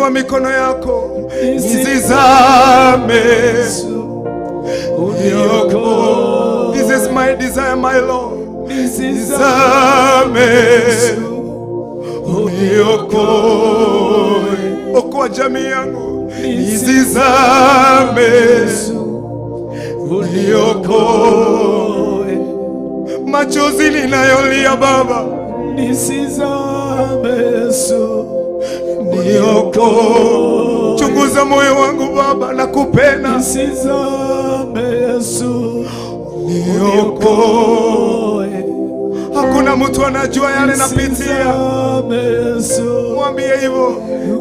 Inua mikono yako, nisizame, uniokoe. This is my desire, my Lord. Nisizame, uniokoe. Okoa jamii yangu, nisizame, uniokoe. Machozi ninayolia, Baba, Nisizame, Yesu, niokoe. Chunguza moyo wangu, Baba, nakupenda. Nisizame, Yesu, Niokoe. Hakuna mtu anajua yale napitia. Nisizame, Yesu, Mwambie hivyo,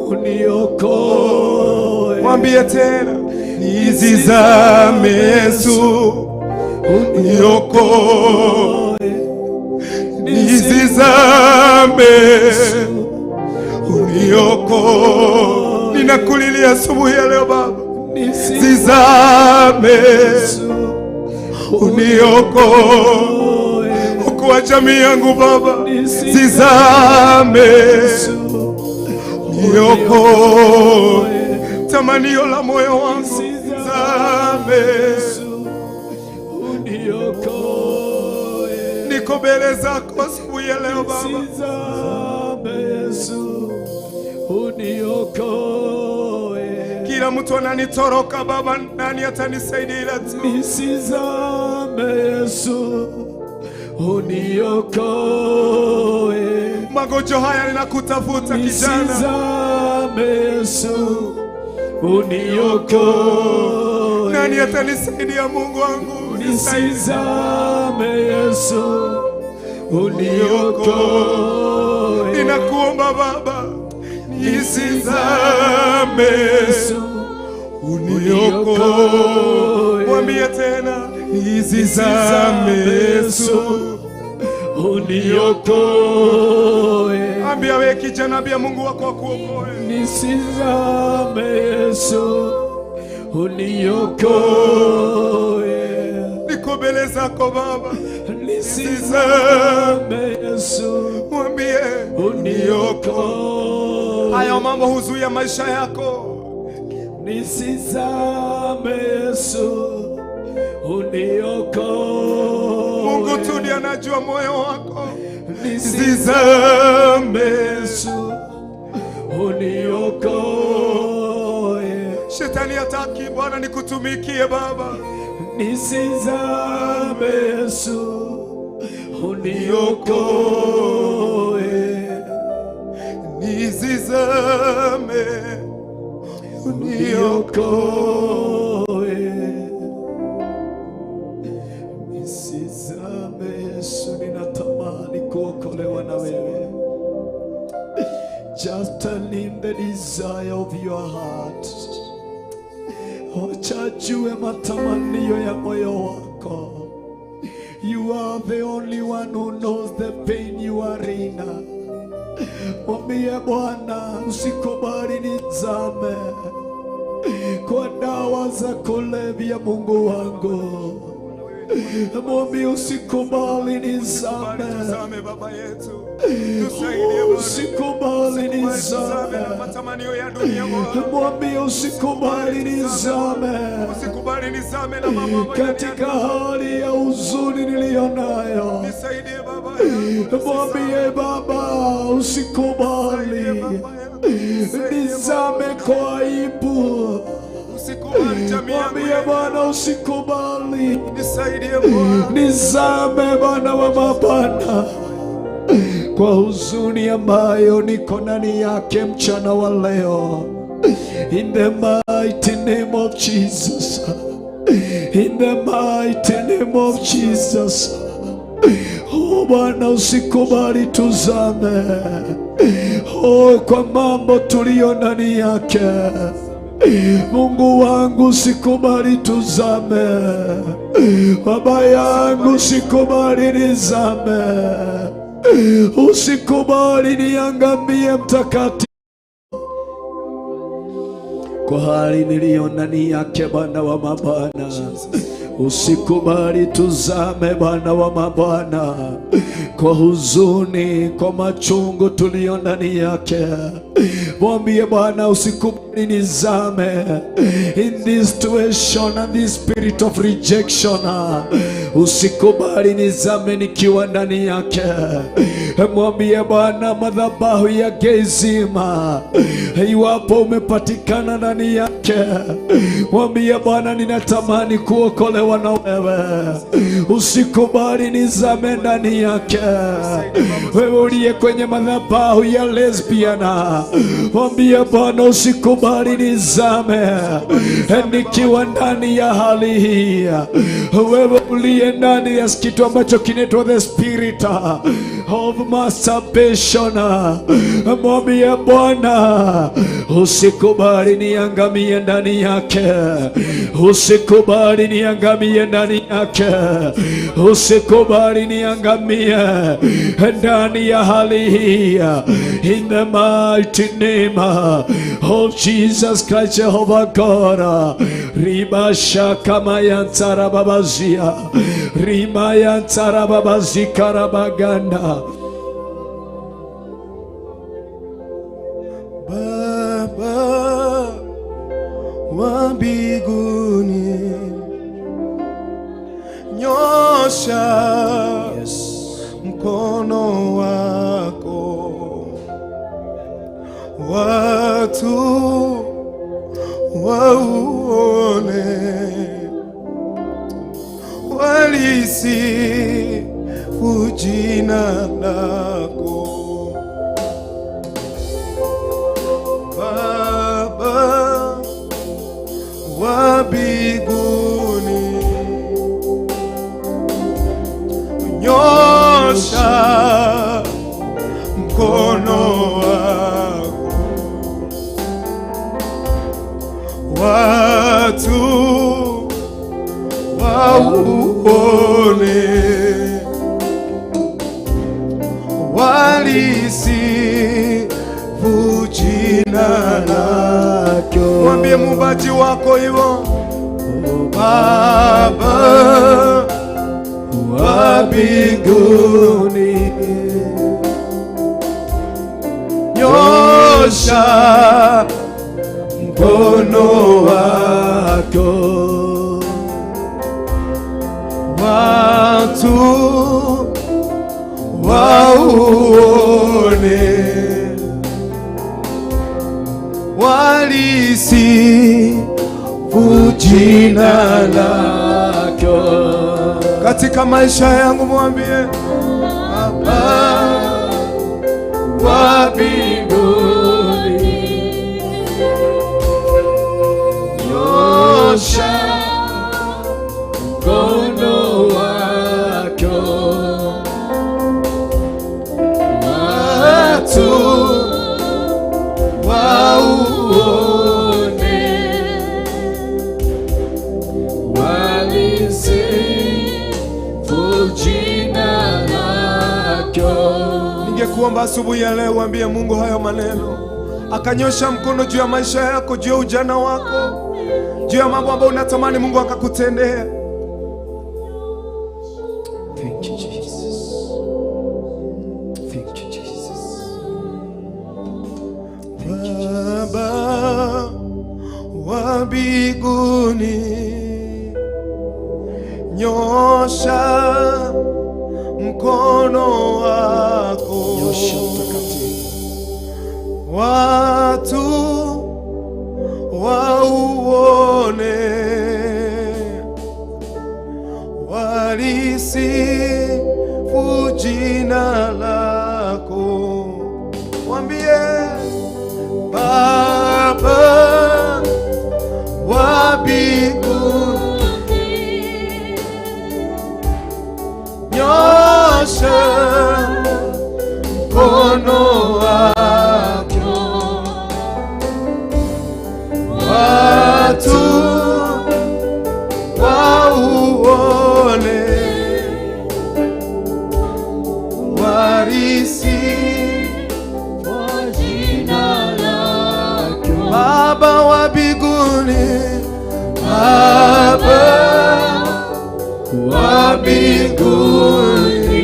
uniokoe. Mwambie tena, nisizame, Yesu, uniokoe. Nisizame, uniokoe. Ninakulilia asubuhi ya leo, Baba, nisizame, uniokoe. Okoa jamii yangu, Baba, nisizame, uniokoe. Tamanio la moyo wangu, zame. Uniokoe. Niko mbele zako asubuhi ya leo, Baba, Nisizame, Yesu, uniokoe. Kila mtu ananitoroka, Baba, nani atanisaidia ila tu Nisizame, Yesu, uniokoe. Magonjwa haya ninakutafuta, kijana, Nisizame, Yesu, uniokoe. Nani atanisaidia, Mungu wangu? Nisaidie. Nisizame, Yesu, uniokoe. Ninakuomba, Baba, nisizame, uniokoe. Mwambie tena, nisizame, Yesu. Uniokoe. Ambia wewe kijana, ambia Mungu wako akuokoe. Nisizame, Yesu, uniokoe. Niko mbele zako, Baba, Nisizame, Yesu, mwambie uniokoe. Hayo mambo huzuia maisha yako. Nisizame, Yesu, uniokoe. Mungu tu ndiye anajua moyo wako. Nisizame, Nisizame. Yesu, uniokoe. Shetani hataki, Bwana, nikutumikie, Baba. Nisizame, Yesu, uniokoe. Nisizame, uniokoe. Uniokoe. Nisizame, Yesu, ninatamani kuokolewa na wewe. Just tell him the desire of your heart. Wacha ajue matamanio ya moyo wako. You are the only one who knows the pain you are in. Mwambie Bwana, usikubali nizame kwa dawa za kulevya, Mungu wangu. Mwambie usikubali nizame, Tuzame, Baba yetu, tusaidie, Bwana. Usikubali Tuzame nizame. Na matamanio ya dunia, Bwana. Mwambie usikubali nizame Usikubali nizame na mambo ambayo katika hali ya huzuni niliyonayo. Nisaidie, Baba yangu. Mwambie Baba, usikubali Nisaidie, Baba yangu. Nisaidie, nizame kwa aibu. Usikubali jamii yangu. Mwambie Bwana, usikubali Nisaidie, Bwana. Nizame, Bwana wa mabwana, kwa huzuni ambayo niko ndani yake mchana wa leo. In the mighty name of Jesus. In the mighty name of Jesus. Oh Bwana, usikubali tuzame, oh, kwa mambo tuliyo ndani yake. Mungu wangu, usikubali tuzame. Baba yangu, usikubali nizame, usikubali niangamie, mtakatifu, kwa hali niliyo ndani yake, Bwana wa mabwana. Usikubali tuzame, Bwana wa mabwana, kwa huzuni, kwa machungu tuliyo ndani yake. Mwambie Bwana, usikubali nizame in this situation and this spirit of rejection. Usikubali nizame nikiwa ndani yake. Mwambie Bwana, madhabahu ya Gezima, iwapo umepatikana ndani yake, mwambie Bwana, ninatamani kuokolewa na wewe. Usikubali nizame ndani yake. Wewe uliye kwenye madhabahu ya lesbiana, mwambie Bwana, usikubali nizame nikiwa ndani ya hali hii. Wewe uliye ndani ya kitu ambacho kinaitwa the spirit of masturbation, mwambie Bwana, usikubali niangamie ndani yake, usikubali niangamie ndani yake, usikubali niangamie ndani ya hali hii. In the mighty name of Jesus Christ, Jehovah God. Riba shakamayantsara babazia rimayantsara babazikarabaganda. Baba wa mbinguni, nyosha mkono wako, watu wauone, walisifu jina lako. Baba wa mbinguni, nyosha mkono wako, watu wauone, walisifu jina lako. Mwambie muumbaji wako hivyo, Baba wa mbinguni, nyosha mkono wako, watu wauone, walisifu jina lako katika maisha yangu. Mwambie Baba wa mbinguni, nyosha mkono wako, watu wauone, walisifu jina lako. Ningekuomba asubuhi ya leo uambie Mungu hayo maneno, akanyosha mkono juu ya maisha yako, juu ya ujana wako, juu ya mambo ambayo unatamani Mungu akakutendea. Thank you, Jesus. Thank you, Jesus. Baba wa mbinguni, nyosha mkono wako, Nyosha mtakatifu, watu wauone, walisifu jina lako. Mwambie Baba wa mbinguni, nyosha mkono wako, watu wauone, walisifu jina lako. Baba wa mbinguni, Baba wa mbinguni,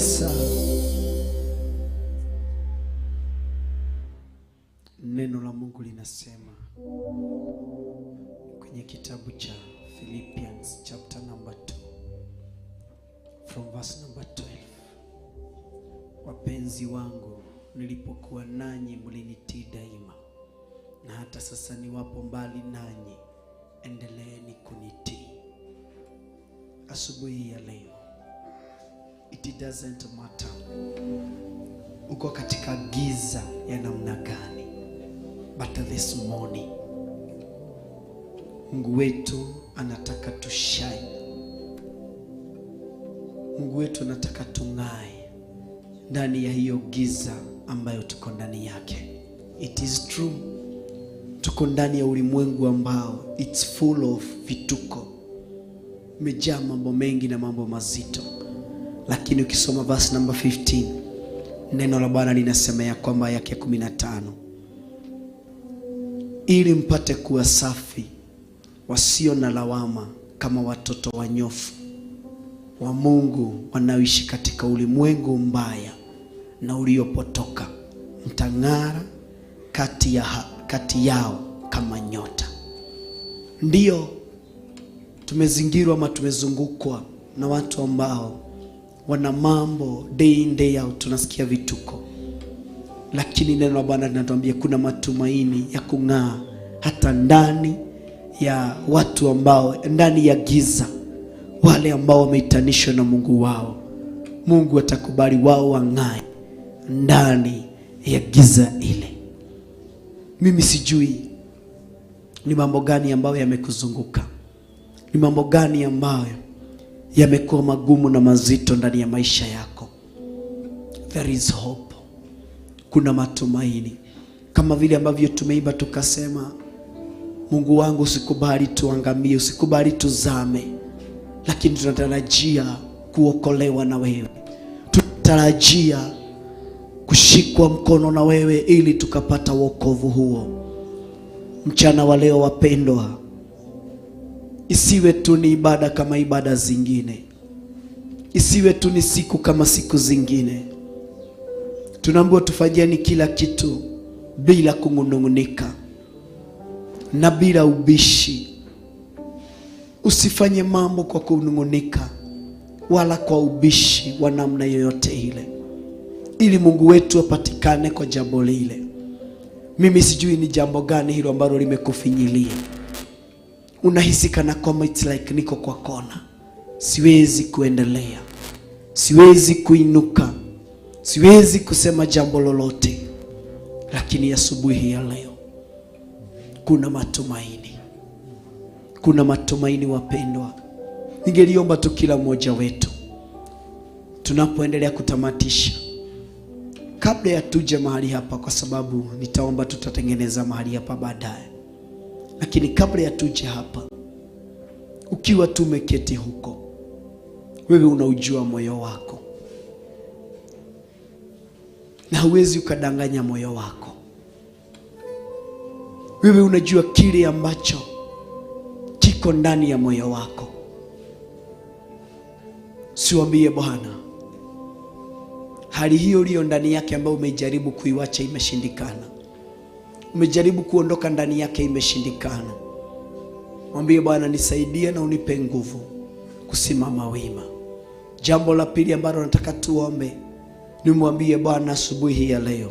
Kabisa. Neno la Mungu linasema kwenye kitabu cha Philippians chapter number 2 from verse number 12. Wapenzi wangu, nilipokuwa nanyi mlinitii daima, na hata sasa niwapo mbali nanyi, endeleeni kunitii. Asubuhi ya leo, it doesn't matter uko katika giza ya namna gani, but this morning Mungu wetu anataka tushine. Mungu wetu anataka tung'ae ndani ya hiyo giza ambayo tuko ndani yake. It is true, tuko ndani ya ulimwengu ambao it's full of vituko, umejaa mambo mengi na mambo mazito, lakini ukisoma verse number 15, neno la Bwana linasema ya kwamba yake 15, ili mpate kuwa safi, wasio na lawama, kama watoto wanyofu wa Mungu wanaoishi katika ulimwengu mbaya na uliopotoka, mtang'ara kati yao kama nyota. Ndiyo tumezingirwa ama tumezungukwa na watu ambao wana mambo day in day out, tunasikia vituko, lakini neno la Bwana linatuambia kuna matumaini ya kung'aa hata ndani ya watu ambao ndani ya giza, wale ambao wameitanishwa na Mungu wao. Mungu atakubali wao wang'ae ndani ya giza ile. Mimi sijui ni mambo gani ambayo yamekuzunguka, ni mambo gani ambayo yamekuwa magumu na mazito ndani ya maisha yako. There is hope, kuna matumaini. Kama vile ambavyo tumeimba tukasema, Mungu wangu usikubali tuangamie, usikubali tuzame, lakini tunatarajia kuokolewa na wewe, tunatarajia kushikwa mkono na wewe ili tukapata wokovu huo. Mchana wa leo wapendwa, isiwe tu ni ibada kama ibada zingine, isiwe tu ni siku kama siku zingine. Tunaambiwa tufanyeni kila kitu bila kunung'unika na bila ubishi. Usifanye mambo kwa kunung'unika wala kwa ubishi wa namna yoyote ile, ili Mungu wetu apatikane kwa jambo lile. Mimi sijui ni jambo gani hilo ambalo limekufinyilia, unahisi kana kwamba it's like niko kwa kona, siwezi kuendelea, siwezi kuinuka, siwezi kusema jambo lolote. Lakini asubuhi ya leo kuna matumaini, kuna matumaini wapendwa. Ningeliomba tu kila mmoja wetu tunapoendelea kutamatisha, kabla ya tuje mahali hapa, kwa sababu nitaomba tutatengeneza mahali hapa baadaye, lakini kabla ya tuje hapa, ukiwa tumeketi huko, wewe unaujua moyo wako na huwezi ukadanganya moyo wako. Wewe unajua kile ambacho kiko ndani ya moyo wako. Siwambie Bwana, hali hiyo uliyo ndani yake ambayo umejaribu kuiwacha imeshindikana, umejaribu kuondoka ndani yake imeshindikana. Mwambie Bwana, nisaidie na unipe nguvu kusimama wima. Jambo la pili ambalo nataka tuombe, nimwambie Bwana asubuhi ya leo,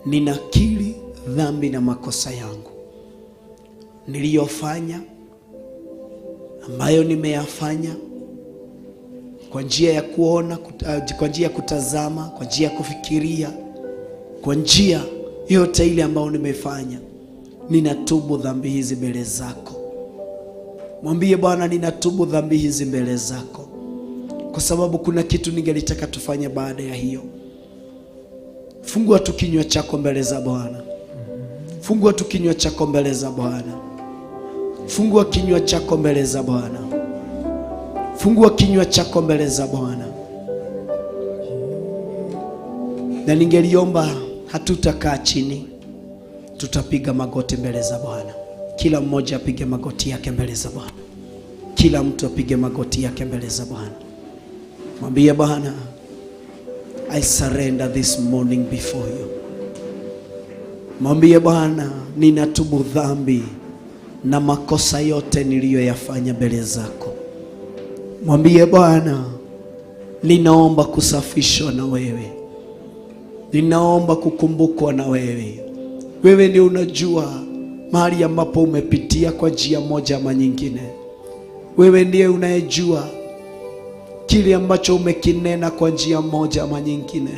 ninakiri dhambi na makosa yangu niliyofanya, ambayo nimeyafanya kwa njia ya kuona, kwa njia ya kutazama, kwa njia ya kufikiria, kwa njia yote ile ambayo nimefanya. Ninatubu dhambi hizi mbele zako. Mwambie Bwana, ninatubu dhambi hizi mbele zako, kwa sababu kuna kitu ningelitaka tufanye baada ya hiyo. Fungua tu kinywa chako mbele za Bwana. Fungua tu kinywa chako mbele za Bwana. Fungua kinywa chako mbele za Bwana. Fungua kinywa chako mbele za Bwana. Na ningeliomba, hatutakaa chini, tutapiga magoti mbele za Bwana. Kila mmoja apige magoti yake mbele za Bwana. Kila mtu apige magoti yake mbele za Bwana. Mwambie Bwana, I surrender this morning before you. Mwambie Bwana, ninatubu dhambi na makosa yote niliyoyafanya mbele zako. Mwambie Bwana, ninaomba kusafishwa na wewe, ninaomba kukumbukwa na wewe. Wewe ndio unajua mahali ambapo umepitia kwa njia moja ama nyingine. Wewe ndiye unayejua kile ambacho umekinena kwa njia moja ama nyingine.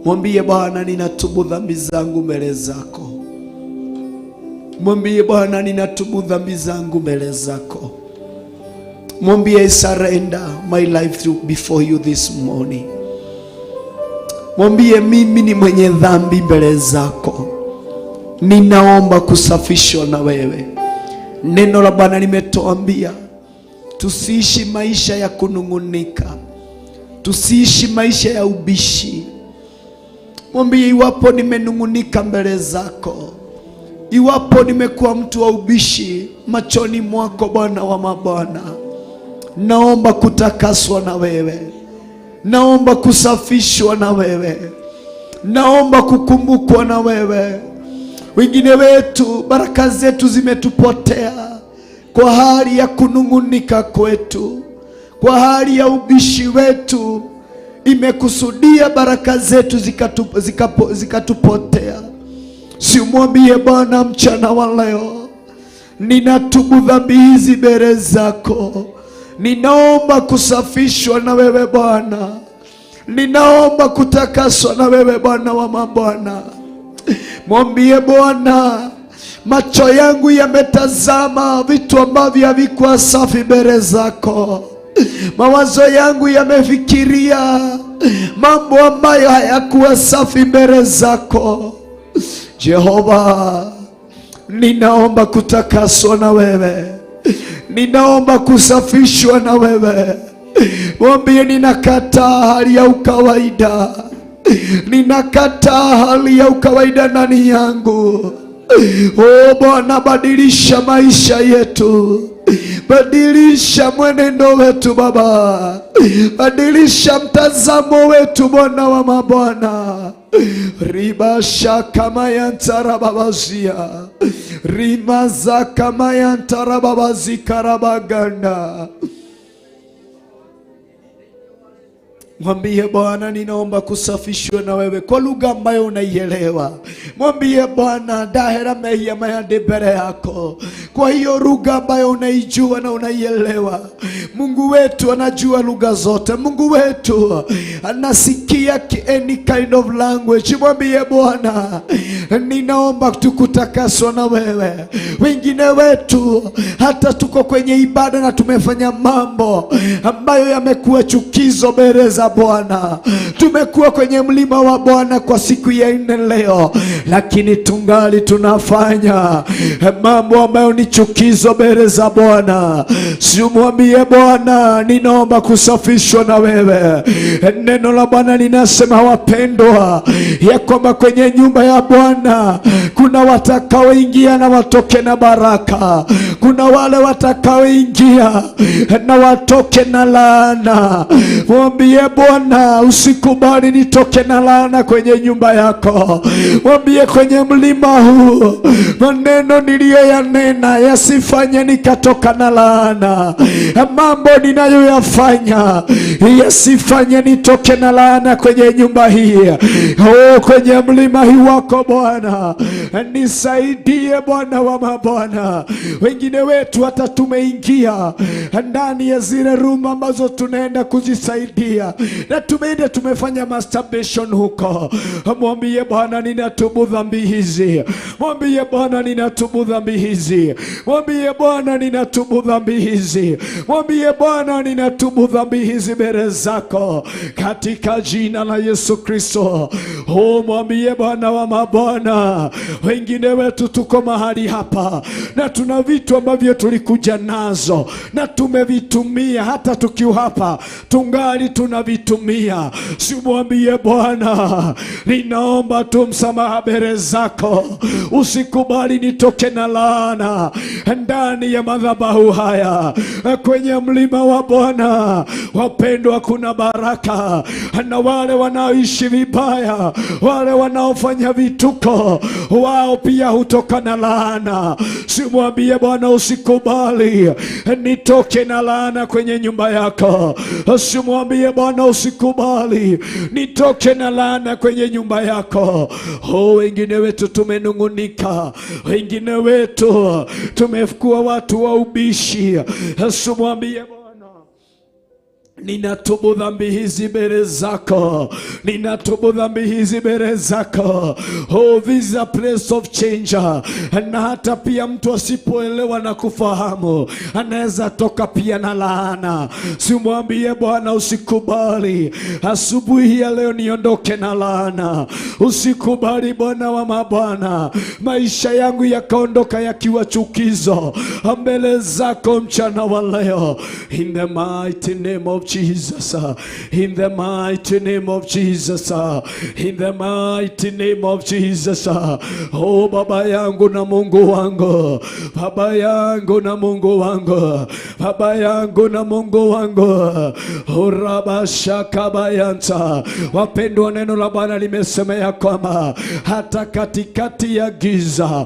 Mwambie Bwana, ninatubu dhambi zangu mbele zako. Mwambie Bwana, ninatubu dhambi zangu mbele zako. Mwambie, I surrender my life to before you this morning. Mwambie, mimi ni mwenye dhambi mbele zako, ninaomba kusafishwa na wewe. Neno la Bwana limetuambia tusiishi maisha ya kunung'unika, tusiishi maisha ya ubishi. Mwambie, iwapo nimenung'unika mbele zako, iwapo nimekuwa mtu wa ubishi machoni mwako, Bwana wa mabwana, naomba kutakaswa na wewe, naomba kusafishwa na wewe, naomba kukumbukwa na wewe. Wengine wetu baraka zetu zimetupotea kwa hali ya kunung'unika kwetu, kwa hali ya ubishi wetu, imekusudia baraka zetu zikatupotea. Simwambie Bwana mchana wa leo, ninatubu dhambi hizi mbele zako, ninaomba kusafishwa na wewe Bwana, ninaomba kutakaswa na wewe Bwana wa mabwana. Mwambie Bwana, macho yangu yametazama vitu ambavyo havikuwa safi mbele zako. Mawazo yangu yamefikiria mambo ambayo hayakuwa safi mbele zako. Jehova, ninaomba kutakaswa na wewe, ninaomba kusafishwa na wewe. Mwambie, ninakataa hali ya ukawaida, ninakataa hali ya ukawaida ndani yangu. Oh Bwana, badilisha maisha yetu, badilisha mwenendo wetu Baba, badilisha mtazamo wetu Bwana wa mabwana. Ribasha kama yantarababazia rimaza kama yantarababazi karabaganda. Mwambie Bwana, ninaomba kusafishwa na wewe kwa lugha ambayo unaielewa. Mwambie Bwana, ndahera mehia maya ndi mbere yako, kwa hiyo lugha ambayo unaijua na unaielewa. Mungu wetu anajua lugha zote. Mungu wetu anasikia any kind of language. Mwambie Bwana, ninaomba tukutakaswa na wewe. Wengine wetu hata tuko kwenye ibada na tumefanya mambo ambayo yamekuwa chukizo mbele za Bwana. Tumekuwa kwenye mlima wa Bwana kwa siku ya 4 leo, lakini tungali tunafanya mambo ambayo ni chukizo mbele za Bwana. Simwambie Bwana, ninaomba kusafishwa na wewe. Neno la Bwana linasema, wapendwa, ya kwamba kwenye nyumba ya Bwana kuna watakaoingia na watoke na baraka, kuna wale watakaoingia na watoke na laana. Mwambie Bwana, usikubali nitoke na laana kwenye nyumba yako. Mwambie kwenye mlima huu maneno niliyoyanena yasifanye nikatoka na laana, mambo ninayoyafanya yasifanye nitoke na laana kwenye nyumba hii. Oh, kwenye mlima hii wako Bwana, nisaidie Bwana wa mabwana. Wengine wetu hata tumeingia ndani ya zile room ambazo tunaenda kujisaidia na tumeenda tumefanya masturbation huko. Mwambie Bwana, ninatubu dhambi hizi. Mwambie Bwana, ninatubu dhambi hizi. Mwambie Bwana, ninatubu dhambi hizi. Mwambie Bwana, ninatubu dhambi hizi mbele zako katika jina la Yesu Kristo. Oh, mwambie Bwana wa mabwana, Bwana, wengine wetu tuko mahali hapa na tuna vitu ambavyo tulikuja nazo na tumevitumia, hata tukiwa hapa tungali tunavitumia. Simwambie Bwana, ninaomba tu msamaha mbele zako, usikubali nitoke na laana ndani ya madhabahu haya, kwenye mlima wa Bwana. Wapendwa, kuna baraka, na wale wanaoishi vibaya, wale wanaofanya vituko, wao pia hutoka na laana. Simwambie Bwana, usikubali nitoke na laana kwenye nyumba yako. Simwambie Bwana, usikubali nitoke na laana kwenye nyumba yako. Oh, wengine wetu tumenung'unika, wengine wetu tumekuwa watu wa ubishi. Simwambie Bwana, ninatubu dhambi hizi mbele zako, ninatubu dhambi hizi mbele zako. Oh, this is a place of change. Na hata pia mtu asipoelewa na kufahamu anaweza toka pia na laana. Simwambie Bwana, usikubali asubuhi ya leo niondoke na laana. Usikubali Bwana wa mabwana, maisha yangu yakaondoka yakiwa chukizo mbele zako mchana wa leo. In the mighty name of Jesus, in the mighty name of Jesus, in the mighty name of Jesus. Oh, Baba yangu na Mungu wangu, Baba yangu na Mungu wangu, Baba yangu na Mungu wangu, urabashakabayanta. Wapendwa, neno la Bwana limesema ya kwamba hata katikati ya giza,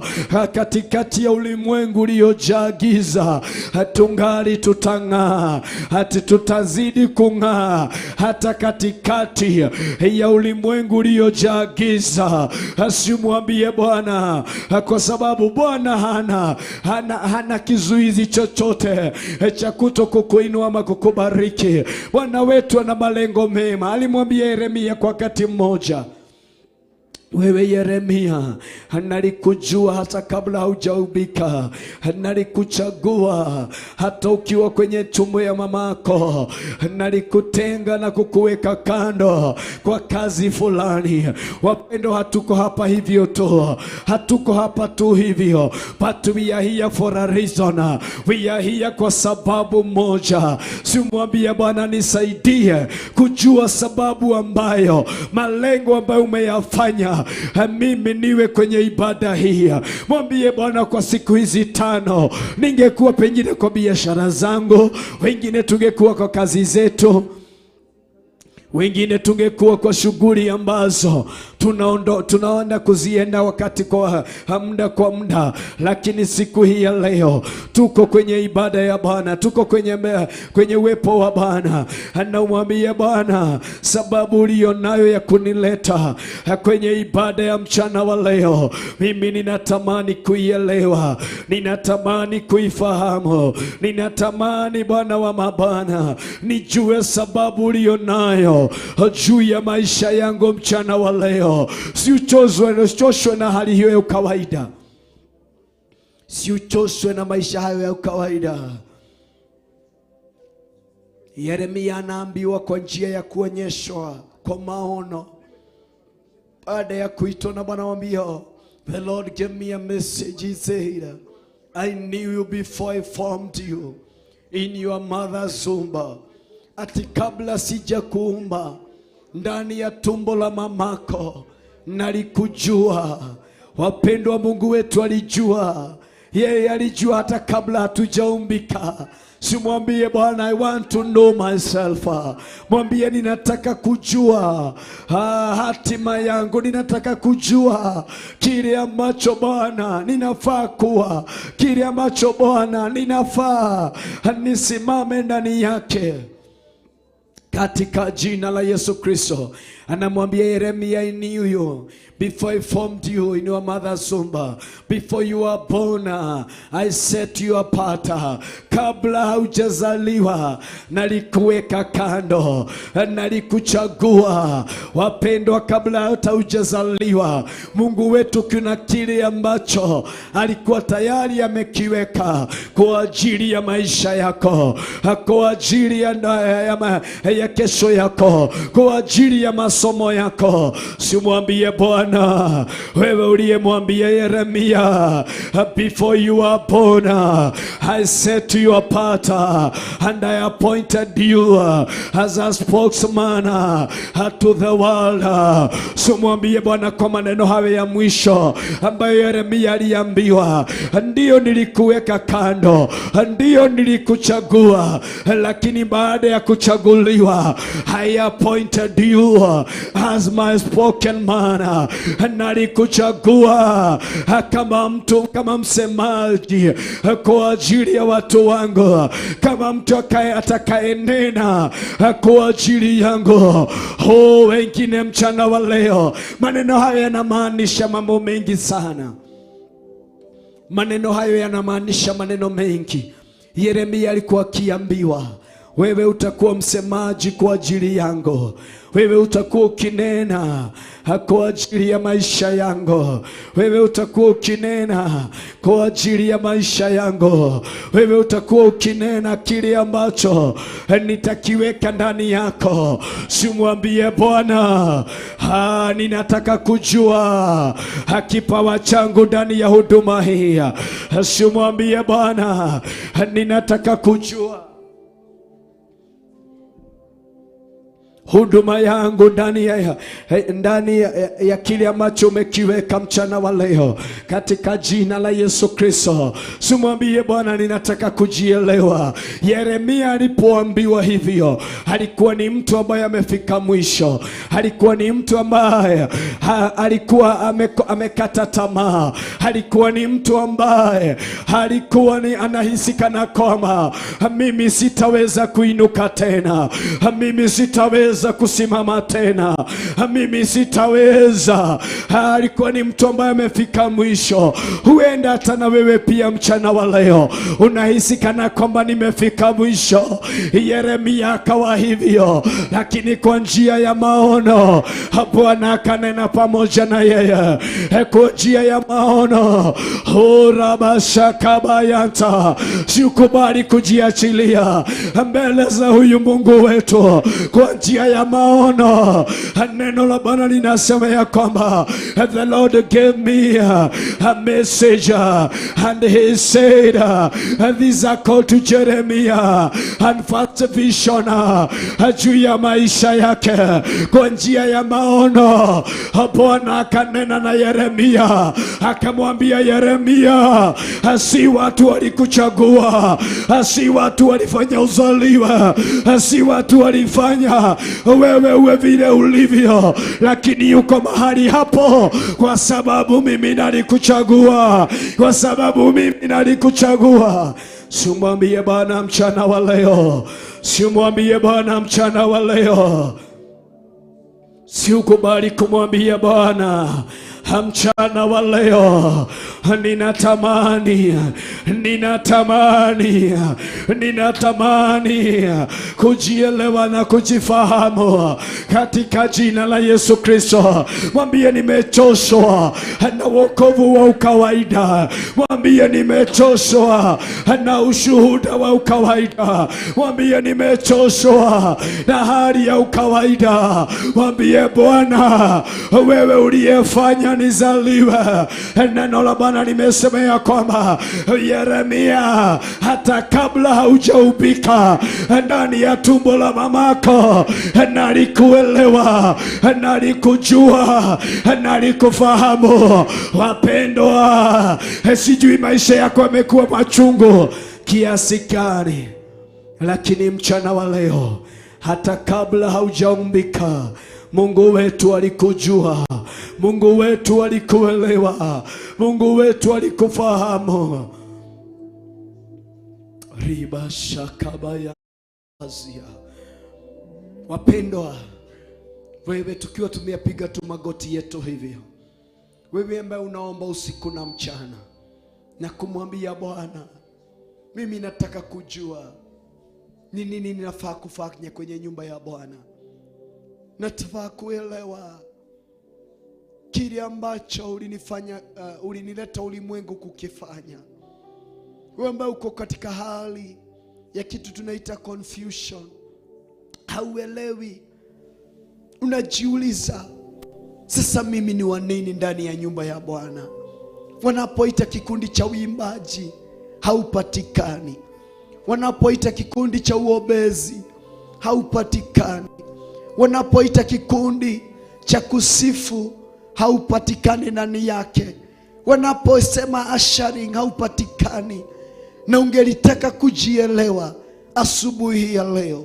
katikati ya ulimwengu uliojaa giza, hatungali tutang'aa, hati tutazidi kung'aa, hata katikati ya ulimwengu uliojaa giza. Asimwambie Bwana, kwa sababu Bwana hana kizuizi chochote cha kuto kukuinua ama kukubariki. Bwana wetu ana malengo mema. Alimwambia Yeremia kwa wakati mmoja, wewe Yeremia, nalikujua hata kabla haujaubika, nalikuchagua hata ukiwa kwenye tumbo ya mamako, nalikutenga na kukuweka kando kwa kazi fulani. Wapendo, hatuko hapa hivyo tu, hatuko hapa tu hivyo, but we are here for a reason. We are here kwa sababu moja. Simwambie Bwana, nisaidie kujua sababu ambayo, malengo ambayo umeyafanya mimi niwe kwenye ibada hii. Mwambie Bwana, kwa siku hizi 5 ningekuwa pengine kwa biashara zangu, wengine tungekuwa kwa kazi zetu, wengine tungekuwa kwa shughuli ambazo tunaenda kuzienda wakati kwa muda kwa muda, lakini siku hii ya leo tuko kwenye ibada ya Bwana, tuko kwenye uwepo wa Bwana. Anamwambia Bwana, sababu ulionayo ya kunileta kwenye ibada ya mchana wa leo, mimi ninatamani kuielewa, ninatamani kuifahamu, ninatamani Bwana wa mabwana nijue sababu ulionayo juu ya maisha yangu mchana wa leo. Siuchoshwe na hali hiyo ya kawaida, siuchoshwe na maisha hayo ya kawaida. Yeremia anaambiwa kwa njia ya kuonyeshwa kwa maono, baada ya kuitwa na Bwana, mwambia, the Lord gave me a message. He said, I knew you before I formed you in your mother's womb. Ati kabla sijakuumba ndani ya tumbo la mamako nalikujua. Wapendwa, Mungu wetu alijua, yeye alijua hata kabla hatujaumbika. Simwambie Bwana, I want to know myself. Mwambie ninataka kujua hatima yangu, ninataka kujua kile ambacho Bwana ninafaa kuwa, kile ambacho Bwana ninafaa nisimame ndani yake. Katika jina la Yesu Kristo, anamwambia Yeremia, I knew you before I formed you in your mother's womb, before you were born, I set you apart. Kabla haujazaliwa nalikuweka kando, nalikuchagua. Wapendwa, kabla hata hujazaliwa, Mungu wetu kuna kile ambacho alikuwa tayari amekiweka kwa ajili ya maisha yako, kwa ajili ya kesho yako, kwa ajili ya masomo masomo yako. Simwambie Bwana, wewe uliyemwambia Yeremia, before you are born I set you apart and I appointed you as a spokesman to the world. Simwambie Bwana kwa maneno hayo ya mwisho ambayo Yeremia aliambiwa, ndiyo nilikuweka kando, ndiyo nilikuchagua, lakini baada ya kuchaguliwa I appointed you as my spoken man. Nalikuchagua kama mtu, kama msemaji kwa ajili ya watu wangu, kama mtu atakayenena kwa ajili yangu. Oh, wengine mchana wa leo, maneno hayo yanamaanisha mambo mengi sana. Maneno hayo yanamaanisha maneno mengi. Yeremia alikuwa akiambiwa, wewe utakuwa msemaji kwa ajili yangu, wewe utakuwa ukinena kwa ajili ya maisha yangu, wewe utakuwa ukinena kwa ajili ya maisha yangu, wewe utakuwa ukinena kile ambacho nitakiweka ndani yako. Simwambie Bwana, ninataka kujua kipawa changu ndani ya huduma hii. Simwambie Bwana, ninataka kujua huduma yangu ndani ya kile ambacho umekiweka mchana wa leo, katika jina la Yesu Kristo. Simwambie Bwana, ninataka kujielewa. Yeremia alipoambiwa hivyo, alikuwa ni mtu ambaye amefika mwisho, alikuwa ni mtu ambaye alikuwa amekata tamaa, alikuwa ni mtu ambaye alikuwa ni anahisi kana kwamba mimi sitaweza kuinuka tena, mimi sitaweza kusimama tena, mimi sitaweza. Alikuwa ni mtu ambaye amefika mwisho. Huenda hata na wewe pia mchana wa leo unahisi kana kwamba nimefika mwisho. Yeremia akawa hivyo, lakini kwa njia ya maono Bwana akanena pamoja na yeye kwa njia ya maono. Horabashakabayanta, sikubali kujiachilia mbele za huyu Mungu wetu kwa njia ya maono. Neno la Bwana linasema ya kwamba the Lord gave me a message and he said these are called to Jeremiah and first vision juu ya maisha yake kwa njia ya maono. Bwana akanena na Yeremia akamwambia Yeremia, si watu walikuchagua, si watu walifanya uzaliwa, si watu walifanya wewe uwe vile ulivyo, lakini yuko mahali hapo kwa sababu mimi nalikuchagua, kwa sababu mimi nalikuchagua. Simwambie Bwana mchana wa leo, simwambie Bwana mchana wa leo, siukubali kumwambia Bwana mchana wa leo, ninatamani, ninatamani, ninatamani kujielewa na kujifahamu katika jina la Yesu Kristo. Mwambie nimechoshwa na wokovu wa ukawaida, mwambie nimechoshwa na ushuhuda wa ukawaida, mwambie nimechoshwa na hali ya ukawaida. Mwambie Bwana, wewe uliyefanya nizaliwe. Neno la Bwana limesema ya kwamba Yeremia, hata kabla haujaubika ndani ya tumbo la mamako, nalikuelewa, nalikujua, nalikufahamu. Wapendwa, sijui maisha yako yamekuwa machungu kiasi gani, lakini mchana wa leo, hata kabla haujaumbika, Mungu wetu alikujua, Mungu wetu alikuelewa, Mungu wetu alikufahamu. Riba shakabaya azia. Wapendwa, wewe tukiwa tumepiga tu magoti yetu hivyo, wewe ambaye unaomba usiku na mchana na kumwambia Bwana, mimi nataka kujua ni nini ninafaa kufanya kwenye nyumba ya Bwana, nataka kuelewa kile ambacho ulinifanya, ulinileta ulimwengu kukifanya. Wewe ambaye uko katika hali ya kitu tunaita confusion, hauelewi Unajiuliza, sasa mimi ni wa nini ndani ya nyumba ya Bwana? Wanapoita kikundi cha uimbaji haupatikani, wanapoita kikundi cha uombezi haupatikani, wanapoita kikundi cha kusifu haupatikani ndani yake, wanaposema ushering haupatikani. Na ungelitaka kujielewa asubuhi ya leo,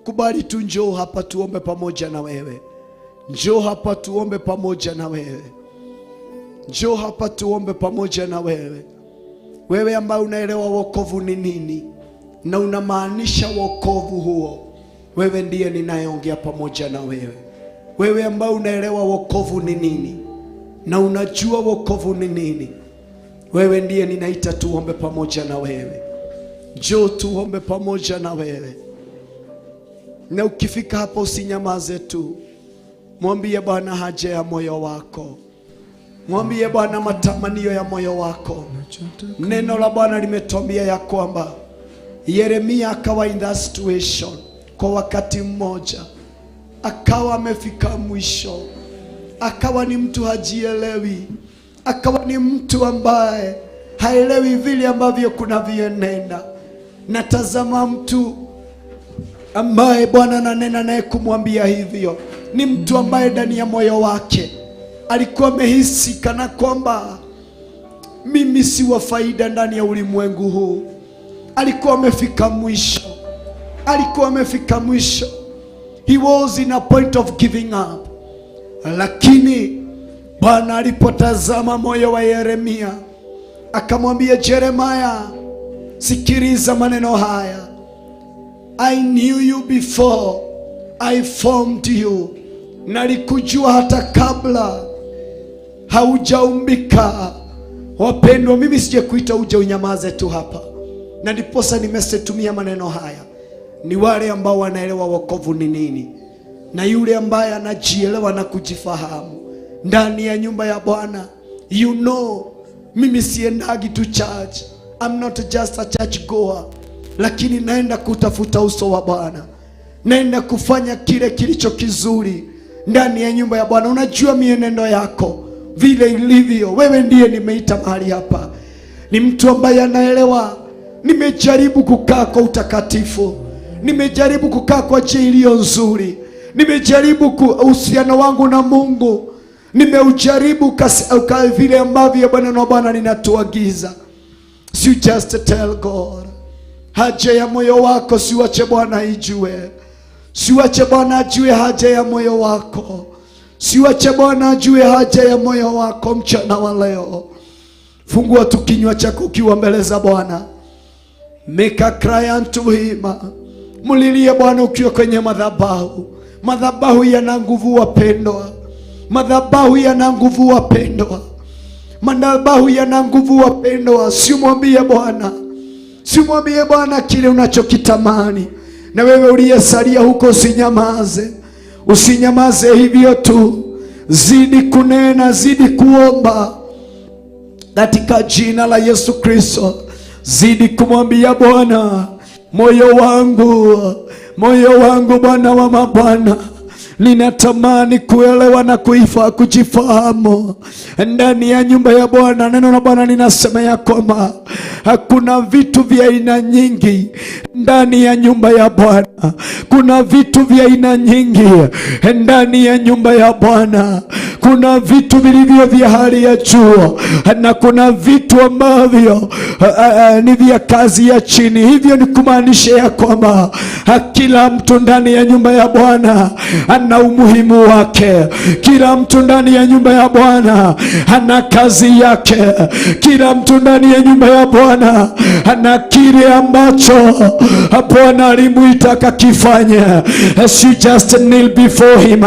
kubali tu, njoo hapa tuombe pamoja na wewe. Njoo hapa tuombe pamoja na wewe. Njoo hapa tuombe pamoja na wewe. Wewe ambaye unaelewa wokovu ni nini na unamaanisha wokovu huo, wewe ndiye ninayeongea pamoja na wewe. Wewe ambaye unaelewa wokovu ni nini na unajua wokovu ni nini, wewe ndiye ninaita tuombe pamoja na wewe. Njoo tuombe pamoja na wewe. Na ukifika hapa usinyamaze tu, mwambie Bwana haja ya moyo wako, mwambie Bwana matamanio ya moyo wako. Neno la Bwana limetuambia ya kwamba Yeremia akawa in that situation kwa wakati mmoja, akawa amefika mwisho, akawa ni mtu hajielewi, akawa ni mtu ambaye haelewi vile ambavyo kunavyoenenda. Natazama mtu ambaye Bwana ananena naye kumwambia hivyo, ni mtu ambaye ndani ya moyo wake alikuwa amehisi kana kwamba mimi si wa faida ndani ya ulimwengu huu. Alikuwa amefika mwisho, alikuwa amefika mwisho. He was in a point of giving up. Lakini Bwana alipotazama moyo wa Yeremia akamwambia, Jeremiah, sikiliza maneno haya. I knew you before I formed you, nalikujua hata kabla haujaumbika. Wapendwa, mimi sijakuita uje unyamaze tu hapa, na ndiposa nimesetumia maneno haya. Ni wale ambao wanaelewa wokovu ni nini, na yule ambaye anajielewa na kujifahamu ndani ya nyumba ya Bwana. Mimi siendagi to church, I'm not just a church goer, lakini naenda kutafuta uso wa Bwana, naenda kufanya kile kilicho kizuri ndani ya nyumba ya Bwana. Unajua mienendo yako vile ilivyo, wewe ndiye nimeita mahali hapa. Ni mtu ambaye anaelewa. Nimejaribu kukaa kwa utakatifu, nimejaribu kukaa kwa njia iliyo nzuri, nimejaribu uhusiano wangu na Mungu nimeujaribu vile ambavyo Bwana na Bwana linatuagiza. Si just tell God haja ya moyo wako, siwache Bwana ijue, siwache Bwana ajue haja ya moyo wako, siwache Bwana ajue haja ya moyo wako mchana wa leo. Fungua tu kinywa chako ukiwa mbele za Bwana. Make a cry unto him. Mulilie Bwana ukiwa kwenye madhabahu. Madhabahu yana nguvu, wapendwa. Madhabahu yana nguvu, wapendwa. Madhabahu yana nguvu, wapendwa. Simwambie Bwana, simwambie Bwana kile unachokitamani. Na wewe uliyesalia huko usinyamaze, usinyamaze hivyo tu, zidi kunena, zidi kuomba katika jina la Yesu Kristo. Zidi kumwambia Bwana, moyo wangu, moyo wangu, Bwana wa mabwana, ninatamani kuelewa na kujifahamu ndani ya nyumba ya Bwana. Neno la Bwana linasema ya kwamba hakuna vitu vya aina nyingi ndani ya nyumba ya Bwana. Kuna vitu vya aina nyingi ndani ya nyumba ya Bwana. Kuna vitu vilivyo vya hali ya juu na kuna vitu ambavyo ni vya kazi ya chini. Hivyo ni kumaanisha ya kwamba kila mtu ndani ya nyumba ya Bwana ana umuhimu wake. Kila mtu ndani ya nyumba ya Bwana ana kazi yake. Kila mtu ndani ya nyumba ya Bwana ana kile ambacho Bwana alimuita akakifanya. As you just kneel before him,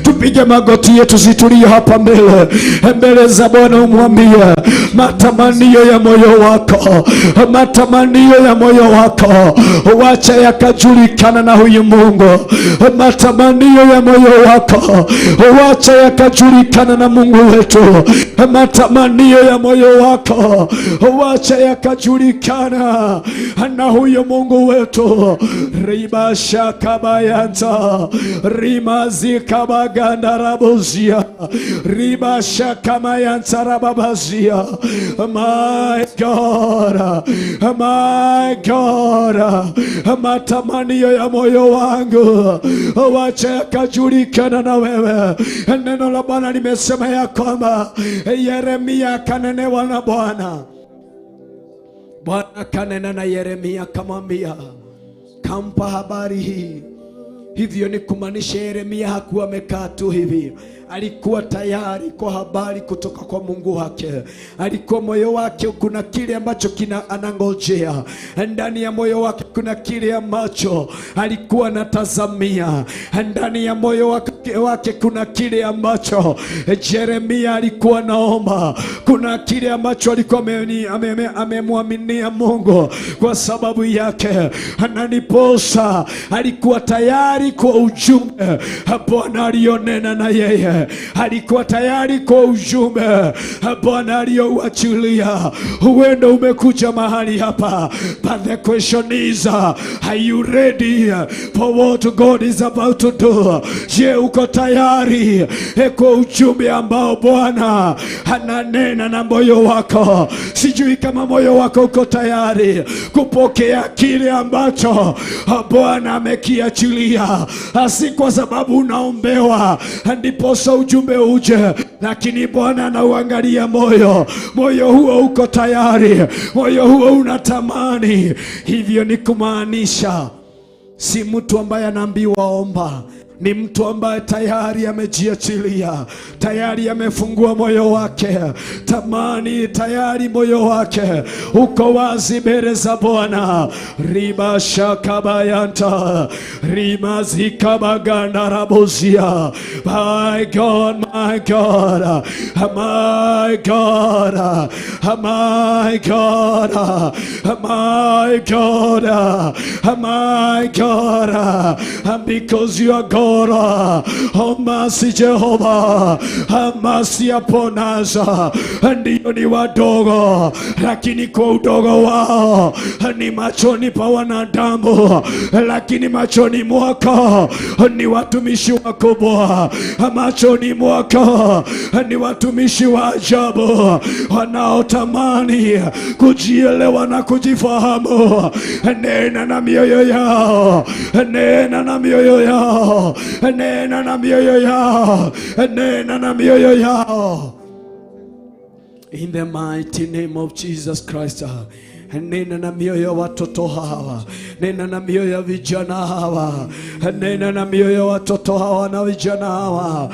tupige magoti yetu situlie hapa mbele mbele za Bwana, umwambie Matamanio ya moyo wako, matamanio ya moyo wako, wacha yakajulikana na huyu Mungu. Matamanio ya moyo wako, wacha yakajulikana na Mungu wetu. Matamanio ya moyo wako, wacha yakajulikana na huyu Mungu wetu. Ribashakabayanta rimazikabagandarabozia ribashakamayantarababazia. My God, my God, matamanio ya moyo wangu wacha yakajulikana na wewe. Neno la Bwana limesema ya kwamba Yeremia akanenewa na Bwana. Bwana akanena na Yeremia akamwambia, kampa habari hii. Hivyo ni kumaanisha Yeremia hakuwa amekaa tu hivi, alikuwa tayari kwa habari kutoka kwa Mungu wake. Alikuwa moyo wake kuna kile ambacho kina anangojea ndani ya moyo wake, kuna kile ambacho alikuwa anatazamia ndani ya moyo wake, kuna kile ambacho Yeremia alikuwa naomba, kuna kile ambacho alikuwa amemwaminia Mungu kwa sababu yake, na ndiposa alikuwa tayari kwa ujumbe Bwana alionena na yeye, alikuwa tayari kwa ujumbe Bwana aliyouachilia. Huenda umekuja mahali hapa, but the question is, are you ready for what God is about to do? Je, uko tayari kwa ujumbe ambao Bwana ananena na moyo wako? Sijui kama moyo wako uko tayari kupokea kile ambacho Bwana amekiachilia, si kwa sababu unaombewa ndiposa ujumbe uje, lakini Bwana anauangalia moyo. Moyo huo uko tayari, moyo huo unatamani. Hivyo ni kumaanisha si mtu ambaye anaambiwa omba, ni mtu ambaye tayari amejiachilia, tayari amefungua moyo wake, tamani tayari moyo wake uko wazi mbele za Bwana. Ribashakabayanta rimazikabagandarabozia. My God, my God, my God, my God, my God, my God, and because you are God, oh mercy Jehovah, have mercy upon us. Ndio ni wadogo, lakini kwa udogo wao ni machoni pa wanadamu, lakini machoni mwako ni watumishi wakubwa, machoni mwako ni watumishi wa ajabu wanaotamani kujielewa na kujifahamu. Nena na mioyo yao, nena na mioyo yao, nena na mioyo yao, nena na mioyo yao. In the mighty name of Jesus Christ. Nena na mioyo ya watoto hawa, nena na mioyo ya vijana hawa, nena na mioyo ya watoto hawa na vijana hawa.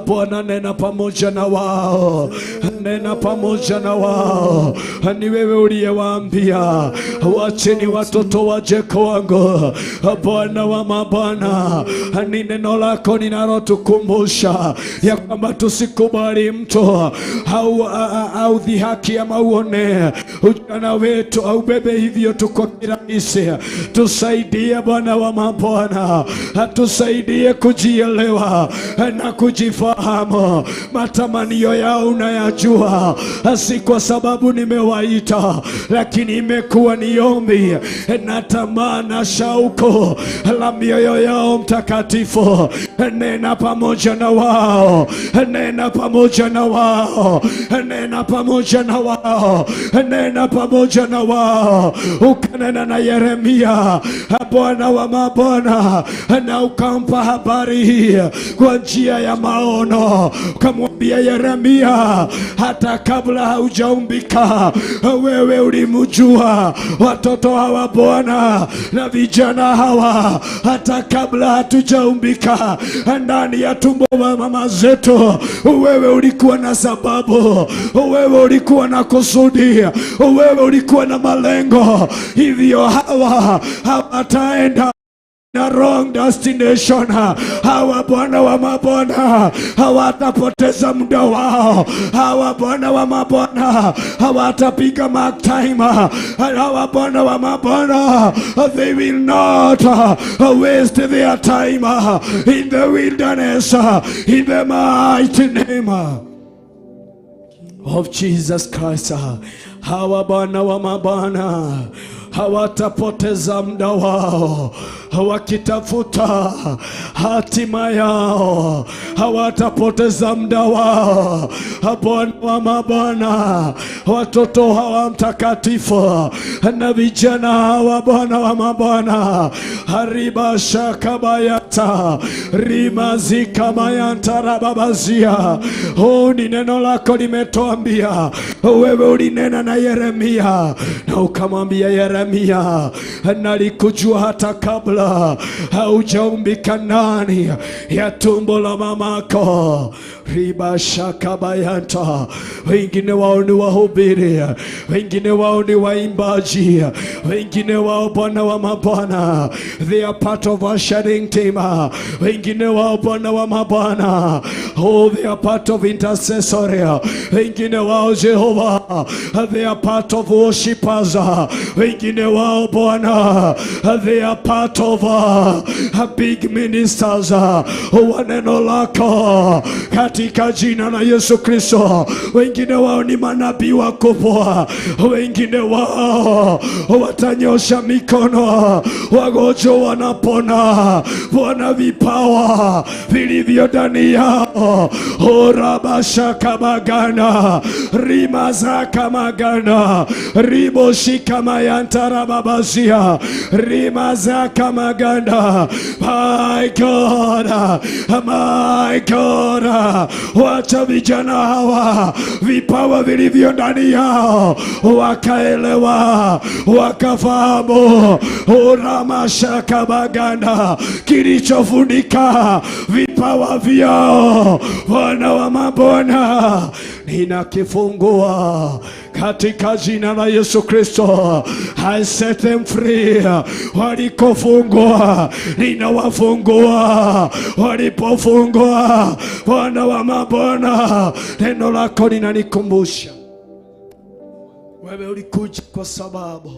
Bwana, nena pamoja na wao, nena pamoja na wao. Ni wewe uliyewaambia, wacheni watoto waje kwangu. Bwana wa mabwana, ni neno lako linalotukumbusha ya kwamba tusikubali mtu au dhihaki ama uone ujana wetu au bebe hivyo tu kwa kirahisi. Tusaidie Bwana wa mabwana, tusaidie kujielewa na kujifahamu. Matamanio yao unayajua, si kwa sababu nimewaita, lakini imekuwa ni ombi na tamaa na shauku la mioyo yao. Mtakatifu, nena pamoja na wao, nena pamoja na wao, nena pamoja na wao, nena pamoja na wao. Ukanena na Yeremia, Bwana wa mabwana, na ukampa habari hii kwa njia ya maono. Ukamwambia Yeremia, hata kabla haujaumbika wewe ulimjua watoto hawa Bwana na vijana hawa, hata kabla hatujaumbika ndani ya tumbo wa mama zetu, wewe ulikuwa na sababu, wewe ulikuwa na kusudi, wewe ulikuwa na malengo. Hivyo hawa hawataenda a wrong destination. Hawa Bwana wa mabwana hawatapoteza muda wao. Hawa Bwana wa mabwana hawatapiga mark time. Hawa Bwana wa mabwana, they will not waste their time in the wilderness, in the mighty name of Jesus Christ. Hawa Bwana wa mabwana hawatapoteza muda wao wakitafuta hatima yao, hawatapoteza muda wao. Bwana wa mabwana, watoto hawa mtakatifu na vijana hawa, Bwana wa mabwana, hariba shakabayata rimazikamayanta rababazia. Oh, ni neno lako limetuambia, wewe ulinena na Yeremia na ukamwambia Yeremia, nalikujua hata kabla haujaumbika ndani ya tumbo la mamako. Riba shakabayanta. Wengine wao ni wahubiri, wengine wao ni waimbaji, wengine wao, Bwana wa mabwana, they are part of our sharing team. Wengine wao, Bwana wa mabwana, oh, they are part of intercessory. Wengine wao, Jehova, they are part of worshipers. Wengine wao, Bwana, they are part of big ministers wa neno lako katika jina la Yesu Kristo. Wengine wao ni manabii wakubwa, wengine wao watanyosha mikono, wagonjwa wanapona. Bwana, vipawa vilivyo ndani yao, orabashakamagana rimazaka riboshikamayantara rimazaka maganda. My God, my God, wacha vijana hawa vipawa vilivyo ndani yao wakaelewa, wakafahamu uramashaka kilichofunika vipawa vyao. Bwana wa mabwana, ninakifungua katika jina la Yesu Kristo. I set them free. Walikofungwa ninawafungua, walipofungwa. Bwana wa mabwana, neno lako linanikumbusha wewe ulikuja kwa sababu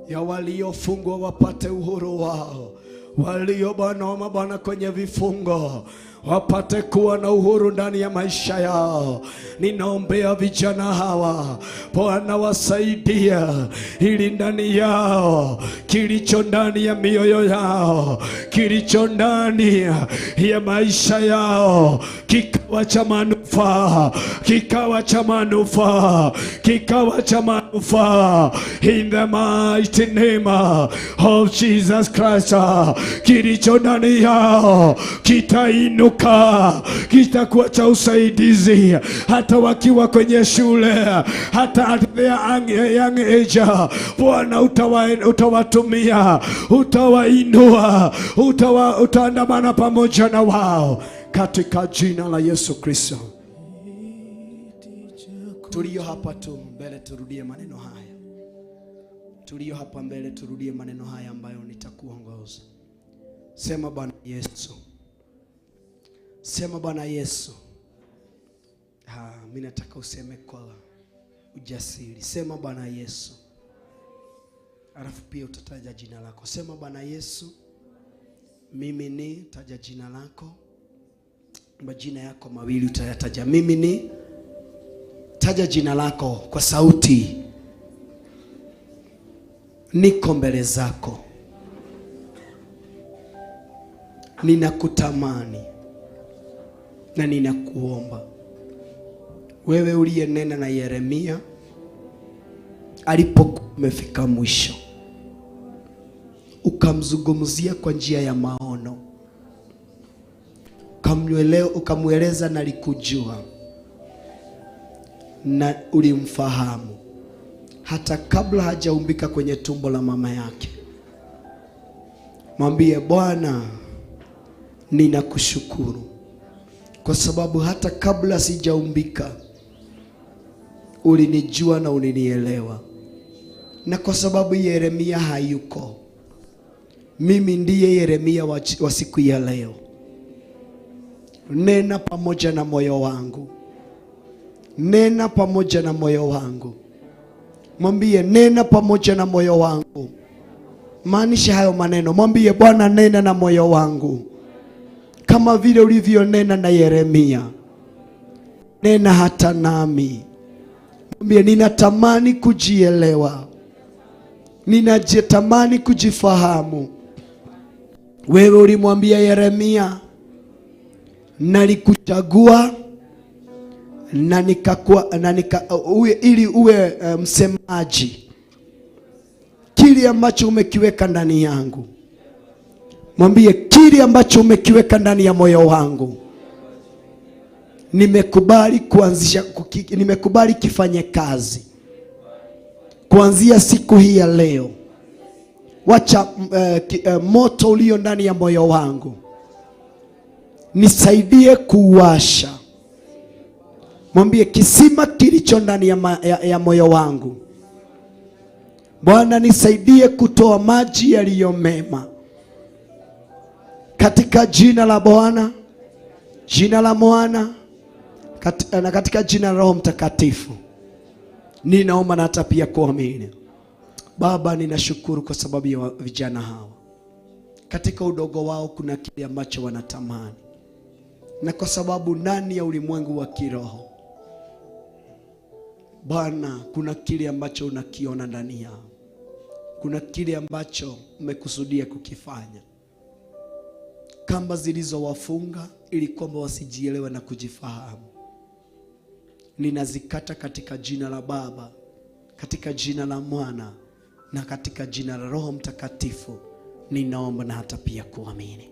ya waliofungwa wapate uhuru wao, walio, Bwana wa mabwana, kwenye vifungo wapate kuwa na uhuru ndani ya maisha yao. Ninaombea vijana hawa, Bwana wasaidia, ili ndani yao kilicho ndani ya mioyo yao, kilicho ndani ya maisha yao kikawa cha manufaa, kikawa cha manufaa, kikawa cha manufaa, in the mighty name of Jesus Christ. Kilicho ndani yao kitainuka, kitakuwa cha usaidizi, hata wakiwa kwenye shule, hata at their young age. Bwana utawatumia, utawainua, utaandamana pamoja na wao katika jina la Yesu Kristo. Tulio hapa tu mbele turudie maneno haya, tulio hapa mbele turudie maneno haya ambayo nitakuongoza. Sema, "Bwana Yesu," sema, "Bwana Yesu." Ah, mimi nataka useme kwa ujasiri. Sema, "Bwana Yesu," alafu pia utataja jina lako. Sema, "Bwana Yesu, mimi ni," taja jina lako, majina yako mawili utayataja. Mimi ni, taja jina lako kwa sauti. Niko mbele zako, ninakutamani na ninakuomba wewe uliyenena na Yeremia alipokuwa umefika mwisho, ukamzungumzia kwa njia ya maono, ukamweleza nalikujua na ulimfahamu hata kabla hajaumbika kwenye tumbo la mama yake. Mwambie, "Bwana, ninakushukuru kwa sababu hata kabla sijaumbika ulinijua na ulinielewa, na kwa sababu Yeremia hayuko, Mimi ndiye Yeremia wa siku ya leo. Nena pamoja na moyo wangu. Nena pamoja na moyo wangu. Mwambie, nena pamoja na moyo wangu. Maanisha hayo maneno. Mwambie Bwana, nena na moyo wangu kama vile ulivyonena na Yeremia, nena hata nami. Mwambie, ninatamani kujielewa, ninajitamani kujifahamu. Wewe ulimwambia Yeremia, nalikuchagua na nikakuwa, na nika, uwe, ili uwe msemaji. Kile ambacho umekiweka ndani yangu, mwambie kile ambacho umekiweka ndani ya moyo wangu, nimekubali kuanzisha, nimekubali kifanye kazi kuanzia siku hii ya leo. Wacha moto ulio ndani ya moyo wangu nisaidie kuwasha. Mwambie kisima kilicho ndani ya moyo wangu, Bwana nisaidie kutoa maji yaliyo mema, katika jina la Bwana, jina la Mwana na katika jina la Roho Mtakatifu ninaomba na hata pia kuamini. Baba, ninashukuru kwa sababu ya vijana hawa. Katika udogo wao kuna kile ambacho wanatamani, na kwa sababu ndani ya ulimwengu wa kiroho Bwana, kuna kile ambacho unakiona ndani yao, kuna kile ambacho umekusudia kukifanya. Kamba zilizowafunga ili kwamba wasijielewe na kujifahamu, ninazikata katika jina la Baba, katika jina la Mwana na katika jina la Roho Mtakatifu. Ninaomba na hata pia kuamini.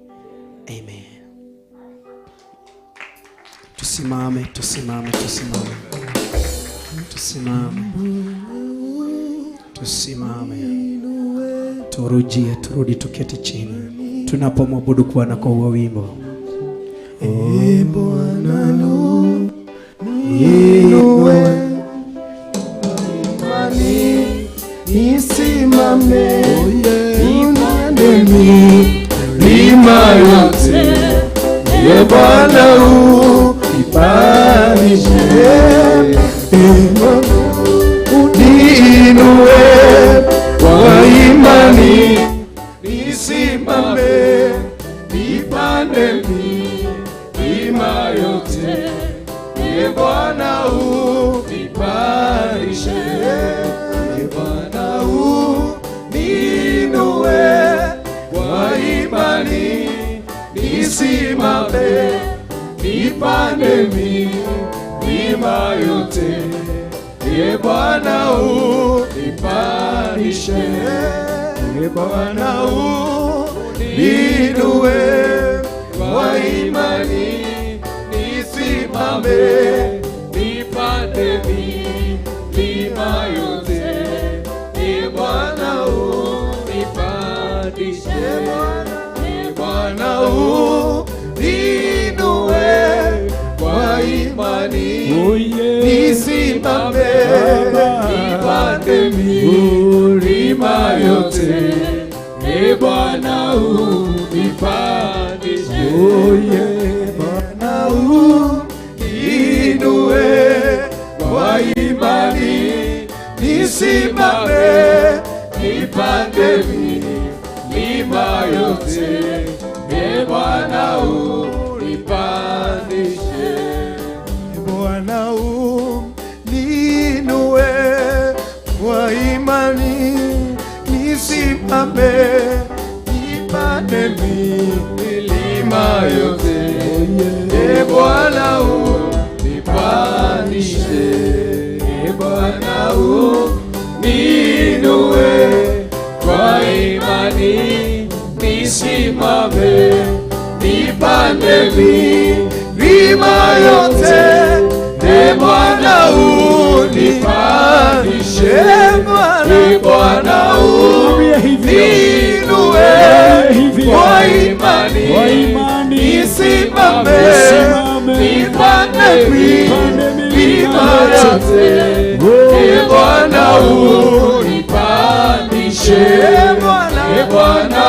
Amen. Tusimame, tusimame, tusimame. Tusimame. Tusimame. Turujie, turudi tuketi chini tunapomwabudu Bwana kwa huo wimbo. E Bwana, niinue, nisimame, nipande milima yote. E Bwana, unipandishe. Uniinue kwa imani, nisimame, nipande milima yote. E Bwana, unipandishe. E Bwana, uniinue kwa imani, nisimame, nipande milima yote. E Bwana, unipandishe. E Bwana, uniinue kwa imani, nisimame, nipande milima yote. E Bwana, unipandishe. E Bwana, uniinue kwa imani, nisimame, nipande milima yote. E Bwana, unipandishe. Bwana, uniinue kwa imani, nisimame, nipande milima yote. E Bwana, unipandishe. Bwana, uniinue kwa imani, nisimame, nipande milima yote. E Bwana, unipandishe. E Bwana, uniinue kwa imani, nisimame, nipande milima yote. E Bwana, unipandishe. E Bwana, uniinue kwa imani, nisimame, nipande milima yote. E Bwana, unipandishe. E Bwana,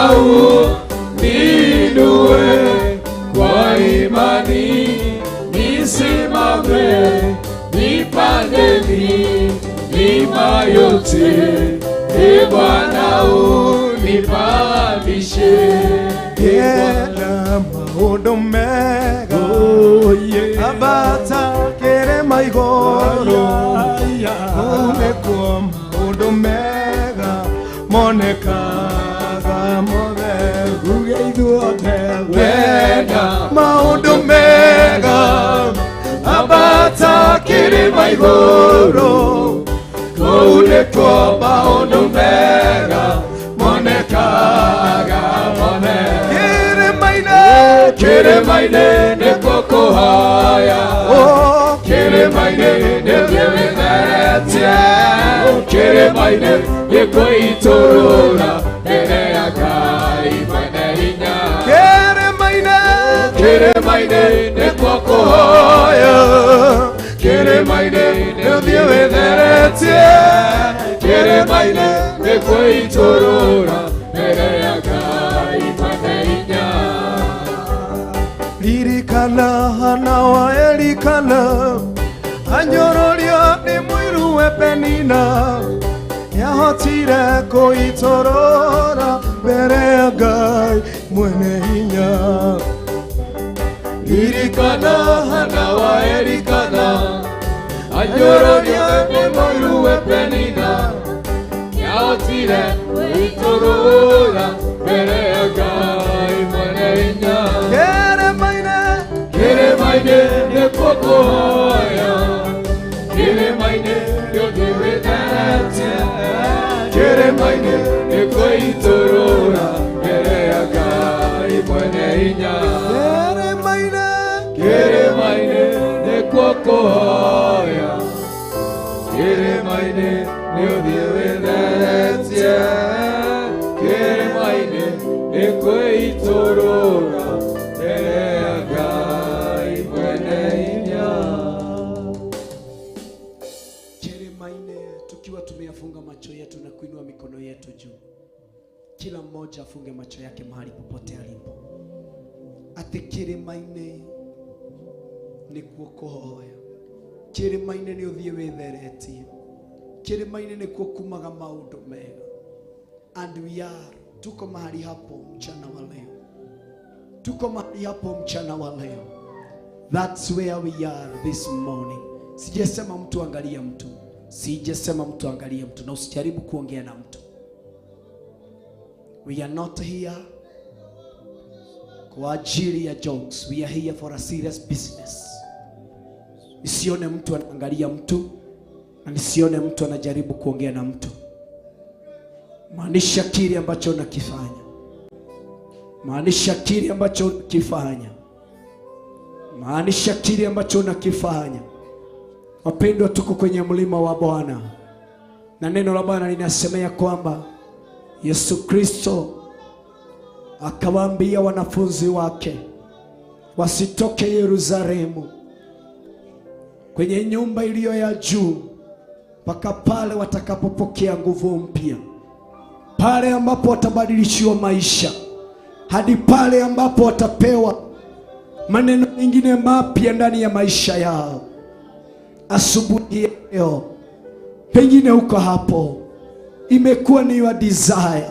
yote, e Bwana unipandishe. Yena maũndũ mega. Oh, yeah. Ambata kĩrĩma igũrũ. Kũu nĩkuo maũndũ mega monekaga mothe. Uge ithuothe wenda. Maũndũ mega, ambata kĩrĩma igũrũ. Kũu nĩkuo maũndũ mega monekaga mothe. Kĩrĩma-inĩ. Kĩrĩma-inĩ nĩkuo kũhaya. Oh, Kĩrĩma-inĩ nĩkuo wĩtheretie. Kĩrĩma-inĩ nĩkuo itũrũra mbere ya Ngai mwene hinya. Kĩrĩma-inĩ. Kĩrĩma-inĩ nĩkuo kũhoya. Kĩrĩma-inĩ nĩũthiĩ wĩtheretie. Kĩrĩma-inĩ nĩkuo itũrũra mbere ya Ngai mwene hinya. Ririkana Hana wa Elikana anyororio nĩ mũiruwe Penina, nĩahotire kũitũrũra mbere ya Ngai mwene hinya. Ririkana Hana wa Elikana anyororio nĩ mũiruwe Penina, nĩahotire gwĩtũrũra mbere ya Ngai mwene hinya. Kĩrĩma-inĩ. Kĩrĩma-inĩ nĩkuo kũhoya. Kĩrĩma-inĩ nĩũthiĩ wĩtheretie. Kĩrĩma-inĩ nĩkuo itũrũra mbere ya Ngai mwene hinya. Kĩrĩma-inĩ. Kĩrĩma-inĩ nĩkuo kũhoya. Kĩrĩma-inĩ nĩũthiĩ wĩtheretie. Kĩrĩma-inĩ nĩkuo itũrũra mbere ya Ngai mwene hinya. Kĩrĩma-inĩ, tukiwa tumeyafunga macho yetu na kuinua mikono yetu juu, kila mmoja afunge macho yake mahali popote alipo. Atĩ kĩrĩma-inĩ nĩkuo kũhoya. Kĩrĩma-inĩ nĩ ũthiĩ wĩtheretie. Kĩrĩma-inĩ nĩkuo kumaga maũndũ mega. And we are, tuko mahali hapo mchana wa leo, tuko mahali hapo mchana wa leo. That's where we are this morning. Sijasema mtu angalie mtu, sijasema mtu angalie mtu, na usijaribu kuongea na mtu. We are not here kwa ajili ya jokes. We are here for a serious business. Nisione mtu anaangalia mtu na nisione mtu anajaribu kuongea na mtu. Maanisha kile ambacho unakifanya, maanisha kile ambacho unakifanya, maanisha kile ambacho unakifanya. Wapendwa, tuko kwenye mlima wa Bwana, na neno la Bwana linasemea kwamba Yesu Kristo akawaambia wanafunzi wake wasitoke Yerusalemu kwenye nyumba iliyo ya juu mpaka pale watakapopokea nguvu mpya, pale ambapo watabadilishiwa maisha, hadi pale ambapo watapewa maneno mengine mapya ndani ya maisha yao. Asubuhi ya leo, pengine uko hapo, imekuwa ni your desire,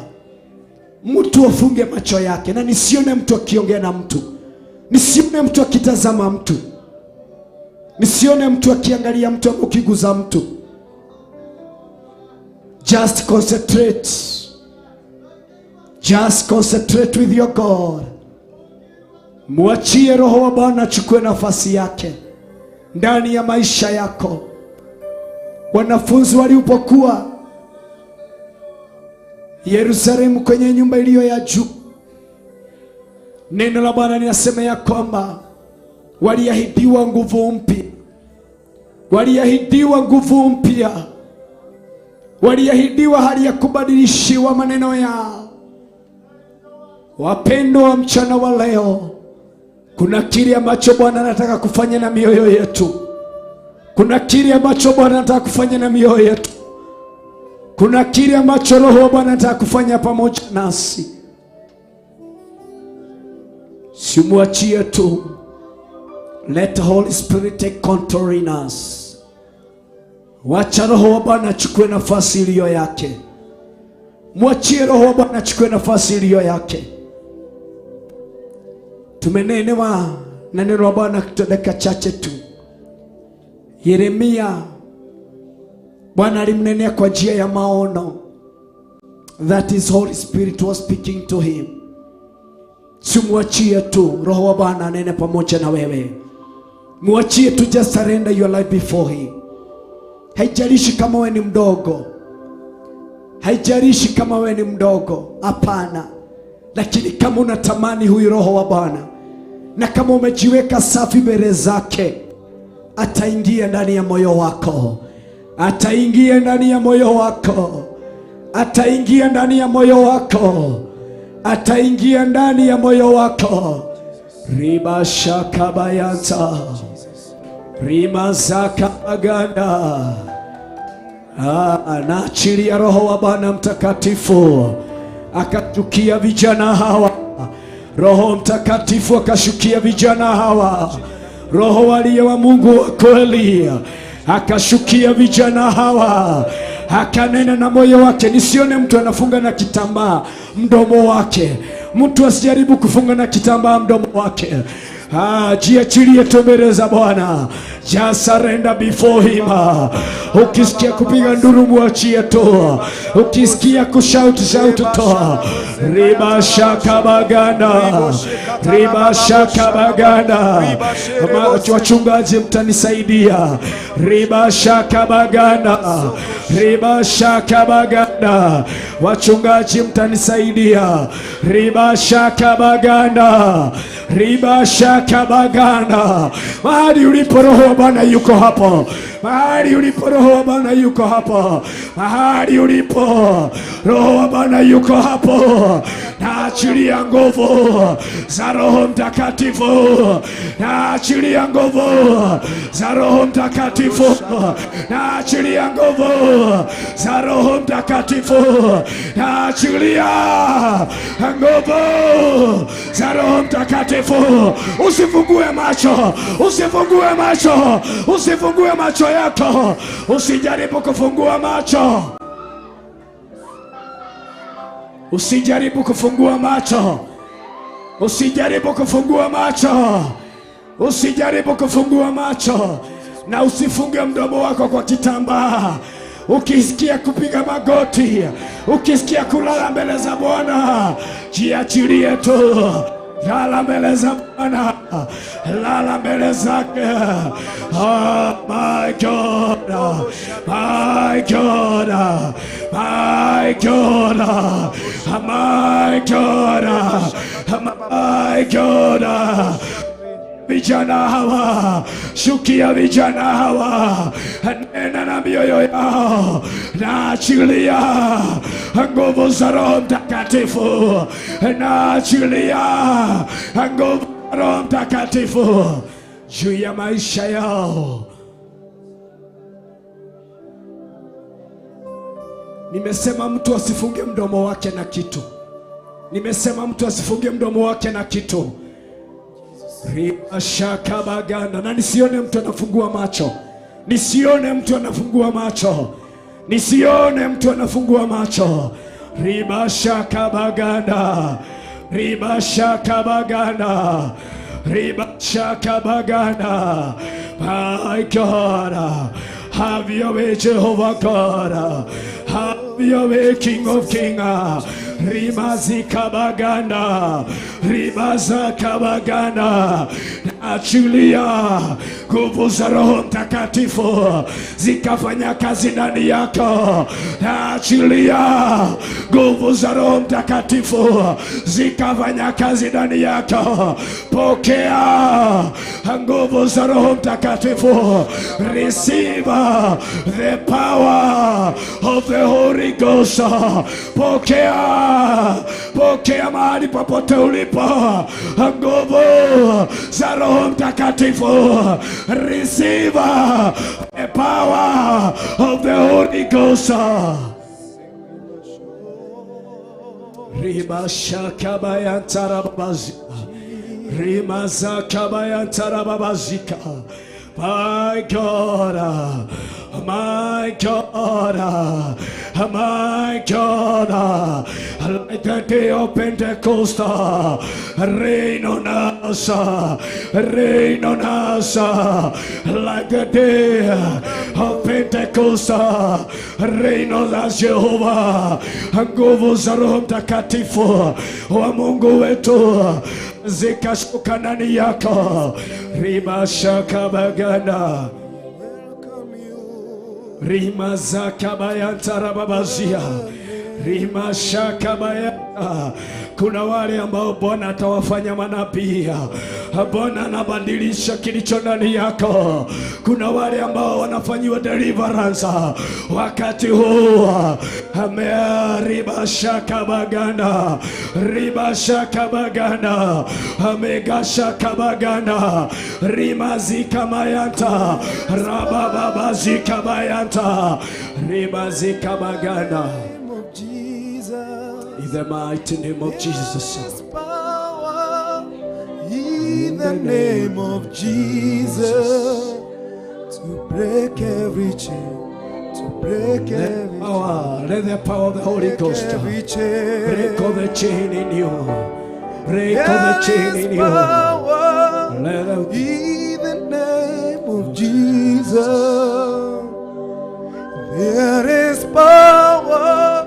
mtu afunge macho yake na nisione mtu akiongea na mtu, nisione mtu akitazama mtu, nisione mtu akiangalia mtu ama ukiguza mtu. Just concentrate. Just concentrate with your God. Mwachie Roho wa Bwana achukue nafasi yake ndani ya maisha yako. Wanafunzi walipokuwa Yerusalemu kwenye nyumba iliyo ya juu, neno la Bwana linasema ya kwamba waliahidiwa nguvu mpya, waliahidiwa nguvu mpya, waliahidiwa hali ya kubadilishiwa maneno yao. Wapendwa, mchana wa leo kuna kile ambacho Bwana anataka kufanya na mioyo yetu. Kuna kile ambacho Bwana anataka kufanya na mioyo yetu. Kuna kile ambacho Roho wa Bwana anataka kufanya pamoja nasi. Simwachie tu. Let the Holy Spirit take control in us. Wacha Roho wa Bwana achukue nafasi iliyo yake. Mwachie Roho wa Bwana achukue nafasi iliyo yake. Tumenenewa na neno la Bwana dakika chache tu. Yeremia, Bwana alimnenea kwa njia ya maono. That is Holy Spirit was speaking to him. Simwachie tu Roho wa Bwana anene pamoja na wewe. Mwachie tu, just surrender your life before him. Haijalishi kama wewe ni mdogo, haijalishi kama wewe ni mdogo, hapana. Lakini kama unatamani huyu Roho wa Bwana na kama umejiweka safi mbele zake, ataingia ndani ya moyo wako, ataingia ndani ya moyo wako, ataingia ndani ya moyo wako, ataingia ndani ya moyo wako. Riba shakabayanta rima zakaganda. Naachilia Roho wa Bwana Mtakatifu akashukia vijana hawa. Roho Mtakatifu akashukia vijana hawa. Roho aliye wa Mungu wa kweli akashukia vijana hawa, akanena na moyo wake. Nisione mtu anafunga na kitambaa mdomo wake. Mtu asijaribu kufunga na kitambaa mdomo wake. Jiachilie tu mbele za Bwana. Just surrender before him. Ukisikia kupiga nduru mwachie tu. Ukisikia kushout shout tu. Riba shaka baganda. Riba shaka baganda. Wachungaji mtanisaidia. Riba shaka baganda. Riba shaka baganda. Wachungaji mtanisaidia. Riba shaka baganda. Riba shaka baganda. Mahali ulipo Roho wa Bwana yuko hapo. Mahali ulipo Roho wa Bwana yuko hapo. Mahali ulipo Roho wa Bwana yuko hapo. Naachilia nguvu za Roho Mtakatifu. Naachilia nguvu za Roho Mtakatifu. Naachilia nguvu za Roho Mtakatifu. Naachilia nguvu za Roho Mtakatifu. Usifungue macho, usifungue macho, usifungue macho yako, usijaribu kufungua macho, usijaribu kufungua macho, usijaribu kufungua macho, usijaribu kufungua macho, na usifunge mdomo wako kwa kitambaa. Ukisikia kupiga magoti, ukisikia kulala mbele za Bwana, jiachilie tu. Lala mbele za Bwana, lala mbele zake. Oh my God, my God, my God, my God, my God. Vijana hawa, shukia vijana hawa, nena na mioyo yao, naachilia nguvu za Roho Mtakatifu, naachilia nguvu za Roho Mtakatifu juu ya maisha yao. Nimesema mtu asifunge mdomo wake na kitu. Nimesema mtu asifunge mdomo wake na kitu. Shakabaganda. Na nisione mtu anafungua macho, nisione mtu anafungua macho, nisione mtu anafungua macho. Riba shakabaganda, riba shakabaganda, riba shakabaganda. My God, have your way, Jehovah God, have your way, King of Kings. Rimazika baganda, rimazaka baganda. Achilia nguvu za Roho Mtakatifu zikafanya kazi ndani yako. Achilia nguvu za Roho Mtakatifu zikafanya kazi ndani yako. Pokea nguvu za Roho Mtakatifu. Receive the power of the Holy Ghost. Pokea, pokea mahali popote ulipo nguvu za Roho Mtakatifu. Receive the power of the Holy Ghost. Riba shakabayantarabazi. Rima zakabayantarababazika. My God. My God, my God, like the day of Pentecost, rain on us, rain on us, like the day of Pentecost, rain on us, Jehovah. Nguvu za Roho Mtakatifu wa Mungu wetu zikashuka ndani yako. Rima shaka baganda Welcome you. Rima zakabayantarababazia Rima shakabaya. Kuna wale ambao Bwana atawafanya manabii. Bwana anabadilisha kilicho ndani yako. Kuna wale ambao wanafanyiwa deliverance wakati huu. Riba shakabaganda, riba shakabaganda, amega shakabaganda, rima zikamayanta, rabababa zikabayanta, riba zikabaganda. Name of Jesus. In the mighty name of Jesus. There is power in the name of Jesus to break every chain, to break every Power, let the power of the Holy break Ghost every chain. Break all the chain in you. Break all the There chain is in you. Power Let the in the name of Jesus. There is power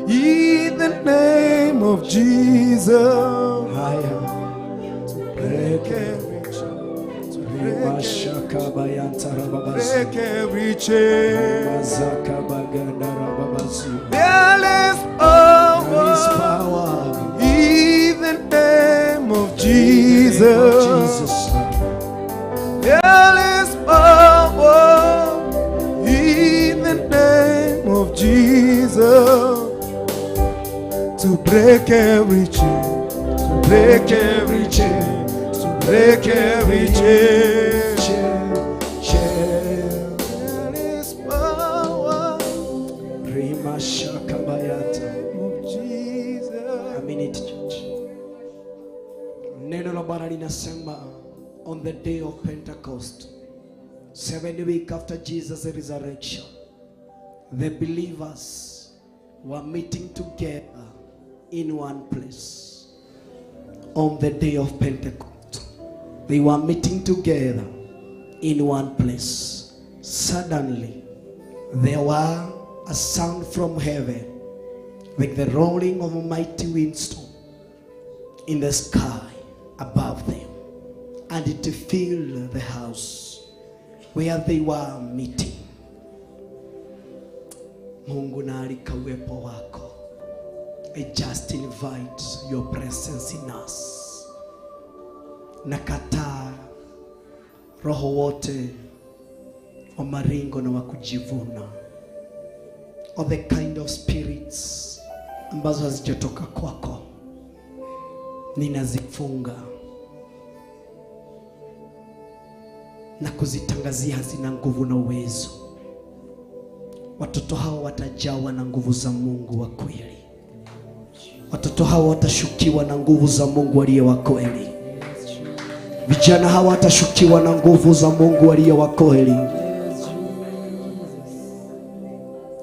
in the name of Jesus. Higher. Break every chain, to break Rima shakabayanta rababazi. Break every chain. Mazakabaganda rababazi. There is There is power power in the name of in the name of Jesus. Jesus. There is power in the name of Jesus to break every chain, to break every chain, to break every chain. Chain, chain. There is power Rima shakabayata. in the name of Jesus. A minute, church. Neno la Bwana linasema, on the day of Pentecost, 7 week after Jesus' resurrection, the believers were meeting together in one place. On the day of Pentecost, they were meeting together in one place. Suddenly, there were a sound from heaven like the rolling of a mighty windstorm in the sky above them, and it filled the house where they were meeting. Mungu, naalika uwepo wako. I just invite your presence in us. Nakataa roho wote wa maringo na wa kujivuna, all the kind of spirits ambazo hazijatoka kwako, ninazifunga na kuzitangazia hazina nguvu na uwezo. Watoto hawa watajawa na nguvu za Mungu wa kweli. Watoto hawa watashukiwa na nguvu za Mungu aliye wa kweli. Vijana hawa watashukiwa na nguvu za Mungu aliye wa kweli.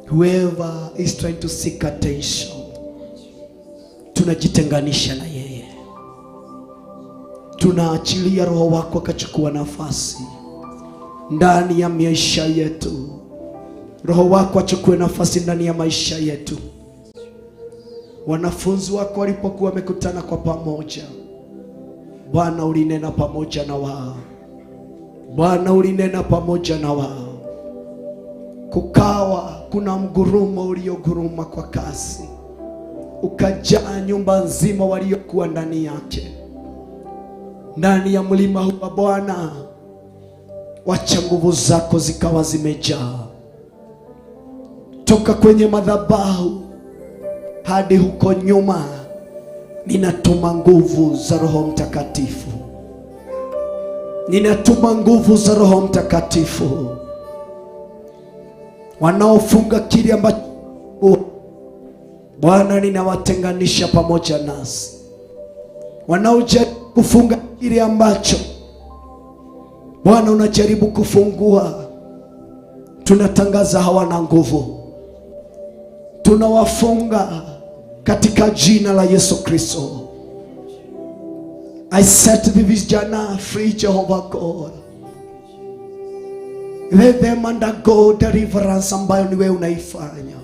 Whoever is trying to seek attention, tunajitenganisha na yeye, tunaachilia Roho wako akachukua nafasi ndani ya maisha yetu. Roho wako achukue nafasi ndani ya maisha yetu. Wanafunzi wako walipokuwa wamekutana kwa pamoja, Bwana, ulinena pamoja na wao. Bwana, ulinena pamoja na wao. Kukawa kuna mgurumo ulioguruma kwa kasi, ukajaa nyumba nzima waliokuwa ndani yake. Ndani ya mlima huu wa Bwana, wacha nguvu zako zikawa zimejaa toka kwenye madhabahu hadi huko nyuma. Ninatuma nguvu za Roho Mtakatifu, ninatuma nguvu za Roho Mtakatifu. Wanaofunga kile ambacho Bwana, ninawatenganisha pamoja nasi. Wanaojaribu kufunga kile ambacho Bwana unajaribu kufungua, Tunatangaza hawana nguvu. Tunawafunga katika jina la Yesu Kristo. I set the vijana free, Jehovah God. Let them undergo deliverance ambayo ni wewe unaifanya.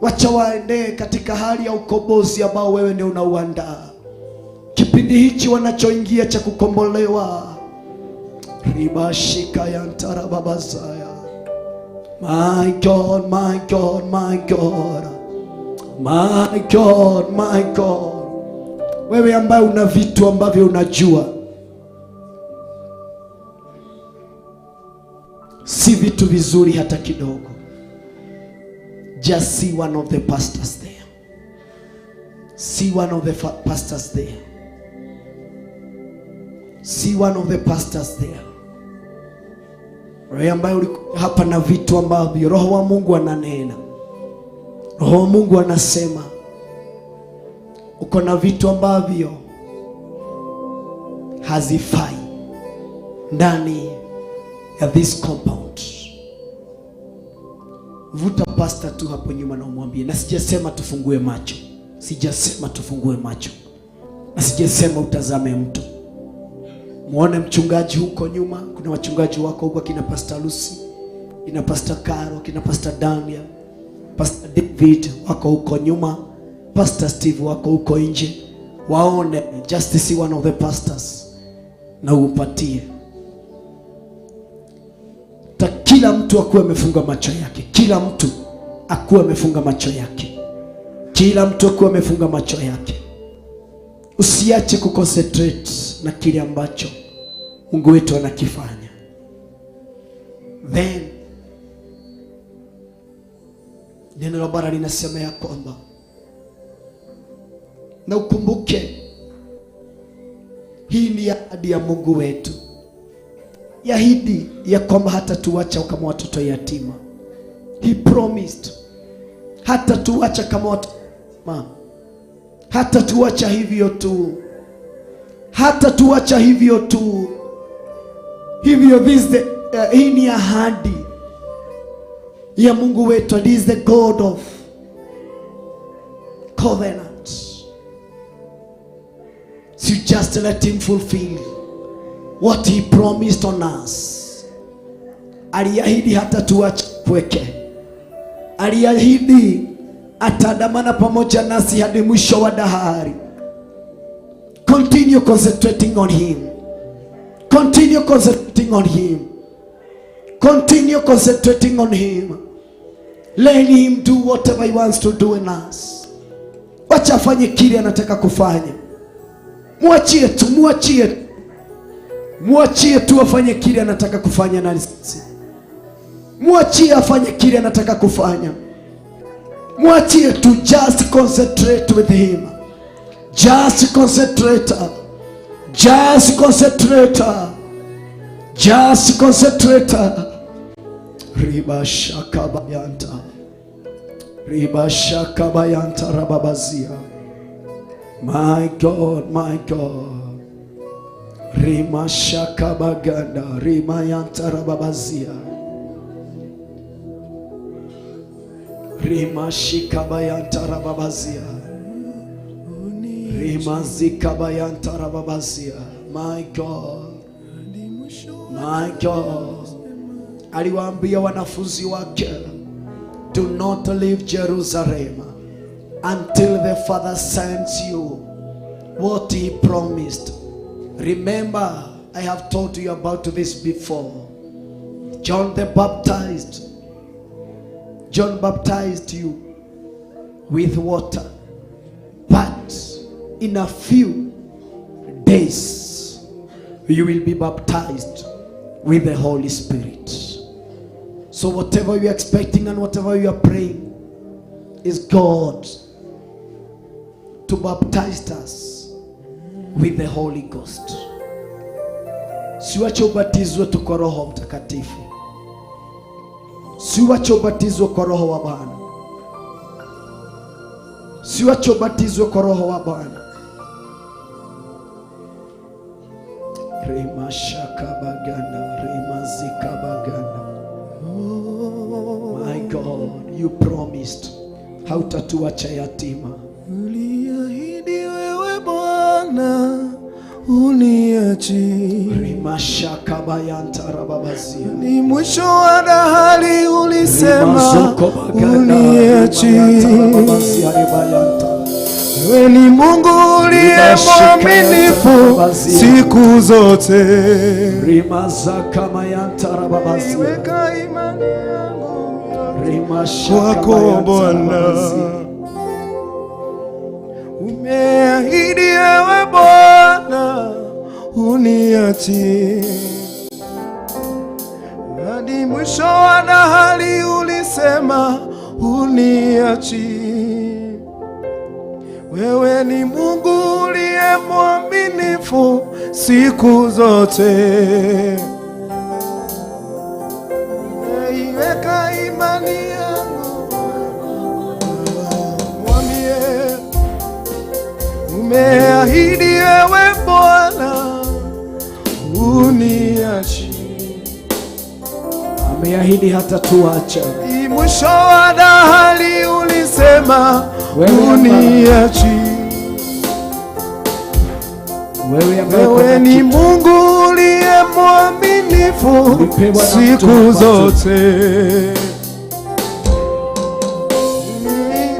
Wacha waende katika hali ya ukombozi ambao wewe ndio unauandaa. Kipindi hichi wanachoingia cha kukombolewa. Ribashika yantara babazaya. My God, my God, my God. My God, my God. Wewe ambaye una vitu ambavyo unajua si vitu vizuri hata kidogo, just see one of the pastors there. See one of the pastors there. See one of the pastors there. Wewe ambaye ulikuwa hapa na vitu ambavyo Roho wa Mungu ananena, Roho wa Mungu anasema uko na vitu ambavyo hazifai ndani ya this compound. Vuta pastor tu hapo nyuma na umwambie, na sijasema tufungue macho, sijasema tufungue macho, na sijasema utazame mtu. Muone mchungaji huko nyuma, kuna wachungaji wako huko, kina Pastor Lucy, kina Pastor Caro, kina Pastor Daniel, Pastor David wako huko nyuma, Pastor Steve wako huko nje. Waone, just see one of the pastors na umpatie. Ta kila mtu akuwe amefunga macho yake, kila mtu akuwe amefunga macho yake, kila mtu akuwe amefunga macho yake. Usiache kuconcentrate na kile ambacho Mungu wetu anakifanya. Then neno la Bwana linasema ya kwamba, na ukumbuke hii ni ahadi ya Mungu wetu, ahadi ya kwamba hatatuacha kama watoto yatima. He promised hatatuacha kama watoto yatima, hatatuacha hivyo tu, hatatuacha hivyo tu. Hivyo this the, hii ni ahadi ya Mungu wetu, and he is the God of covenant. So you just let him fulfill what he promised on us. Aliahidi hatatuacha pweke, aliahidi ataandamana pamoja nasi hadi mwisho wa dahari. Continue concentrating on him. Continue concentrating on him. Continue concentrating on him. Let him do whatever he wants to do in us. Wacha afanye kile anataka kufanya. Mwachie tu, mwachie. Mwachie tu afanye kile anataka kufanya na sisi. Mwachie afanye kile anataka kufanya. Mwachie tu, just concentrate with him. Just concentrate. Just concentrate. Just concentrate. Riba shakabayanta. Riba shakabayanta rababazia. My God, my God. Rima shakabaganda. Rima yanta rababazia. Rima shikabayanta rababazia. Rima zikabayanta rababazia. My God, my God. Aliwaambia wanafunzi wake, do not leave Jerusalem until the Father sends you what he promised. Remember, I have told you about this before. John the Baptized, John baptized you with water, but in a few days you will be baptized with the Holy Spirit. So whatever you are expecting and whatever you are praying is God to baptize us with the Holy Ghost. Siwache ubatizwe tu kwa Roho Mtakatifu. Siwache ubatizwe kwa Roho wa Bwana. Siwache ubatizwe kwa Roho wa Bwana. Rema shaka bagana, rema zika bagana. Oh. You promised hautatuacha yatima. Uliahidi wewe Bwana uniachi, Rimashakabayantarababazia. Ni mwisho wa dahari ulisema Rimazoko baganda, uniachi. rimayantarababazia, ribayanta. Wewe ni Mungu uliye mwaminifu siku zote. Rimazakamayantarababazia. Iweka imani yangu kwako Bwana. Rimashakabayantarababazia. Umeahidi ewe Bwana uniachi, hadi mwisho wa dahari ulisema uniachi. Wewe ni Mungu uliye mwaminifu siku zote. Nimeiweka imani yangu, mwambie umeahidi ewe Bwana uniachi, Ameahidi hatatuacha. Mwisho wa dahari ulisema Wewe uniachi. Wewe ambaye Wewe kuna ni kitu Mungu uliye mwaminifu Ulipewa na mtu siku ambacho- zote.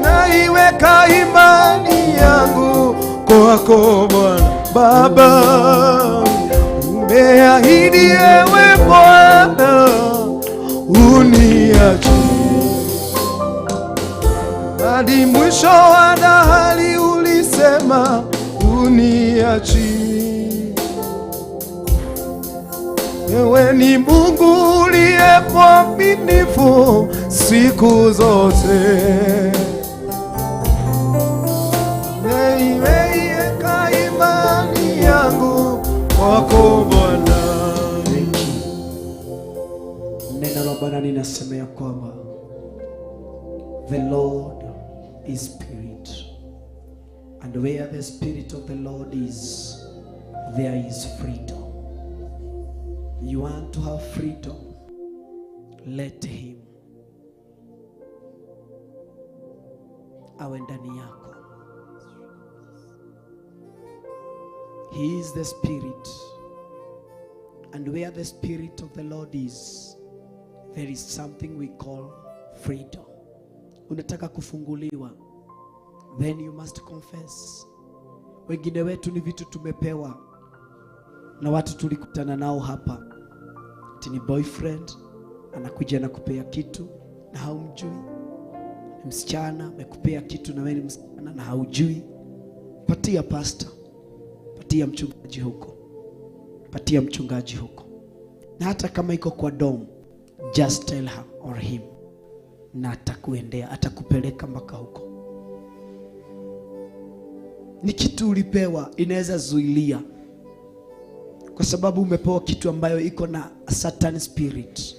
Naiweka imani yangu kwako Bwana Baba, umeahidi ewe Bwana uniachi hadi mwisho wa dahari ulisema uniachi. Wewe ni Mungu uliye mwaminifu siku zote. Nimeiweka imani yangu kwako Bwana. Thank you. Neno la Bwana linasema ya kwamba the Lord is spirit, and where the spirit of the Lord is, there is freedom. You want to have freedom, let him awe ndani yako. He is the spirit, and where the spirit of the Lord is, there is something we call freedom. Unataka kufunguliwa, then you must confess. Wengine wetu ni vitu tumepewa na watu tulikutana nao hapa. Ati ni boyfriend anakuja na kupea kitu na haumjui. Ni msichana amekupea kitu na wewe ni msichana na haujui. Patia pastor, patia mchungaji huko, patia mchungaji huko. Na hata kama iko kwa dom, just tell her or him, na atakuendea, atakupeleka mpaka huko. Ni kitu ulipewa, inaweza zuilia, kwa sababu umepewa kitu ambayo iko na a certain spirit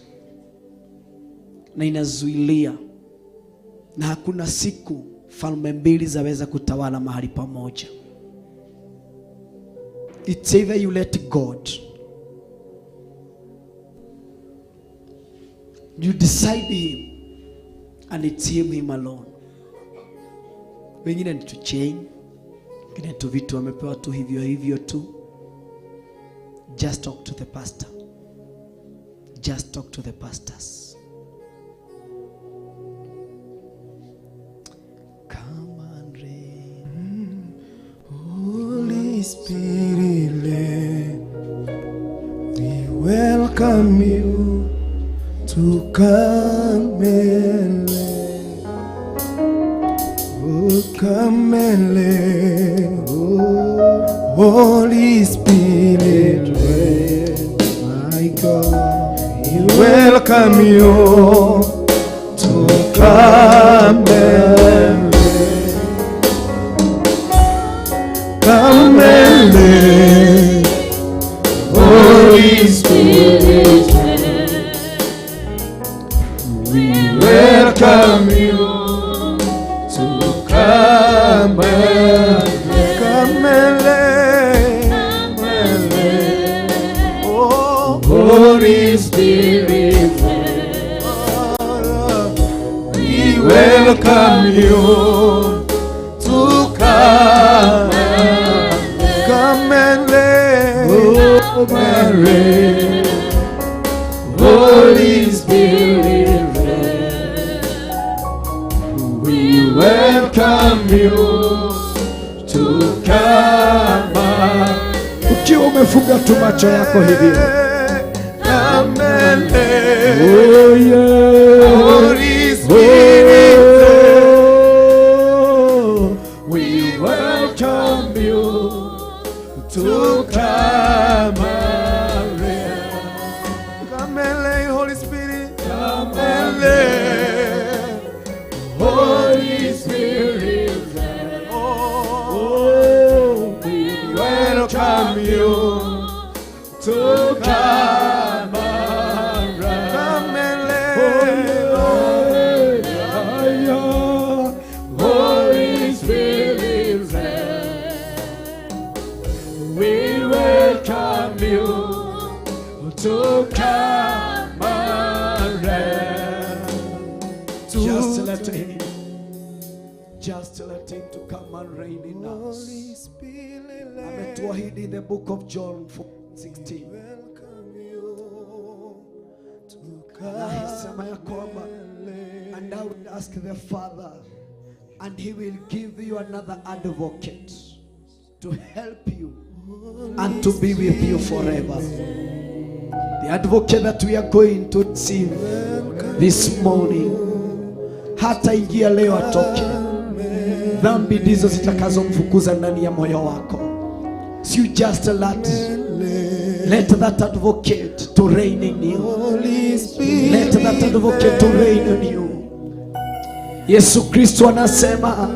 na inazuilia, na hakuna siku falme mbili zaweza kutawala mahali pamoja. It's either you let God, you decide him, and it's him, him alone. Wengine ni tu chain, wengine tu vitu wamepewa tu hivyo hivyo tu. Just talk to the pastor. Just talk to the pastors. Come and reign. Holy Spirit, let we welcome you to come and lay. Oh, come and lay. Oh, Holy Spirit, My God. we welcome you to come and lay. Come and lay. Holy Spirit, we welcome you to come and come and lay. Oh, Holy Spirit, we Welcome you to come. Come and lay, Oh, Mary, Holy Spirit, we welcome you to come. Ukiwa umefunga tu macho yako hivi. Come and lay, Oh, yeah. Holy Spirit. Oh, we welcome you to come and reign. Come and lay, Holy Spirit. Come And lay, Holy Spirit. Oh, Oh, we welcome you to come and reign. Come and lay, Oh, Holy Spirit, we welcome you to come and reign. Just let him, just let him to come and reign in us. Holy Spirit, Ametuahidi in the book of John 4:16. Welcome you to Anasema ya kwamba, "And I will ask the Father, and he will give you another advocate to help you and to be with you forever." The advocate that we are going to receive this morning hataingia leo atoke. Dhambi ndizo zitakazomfukuza ndani ya moyo wako. So you just let that advocate to reign in you. Holy Spirit, Let that advocate to reign in you. Yesu Kristo anasema,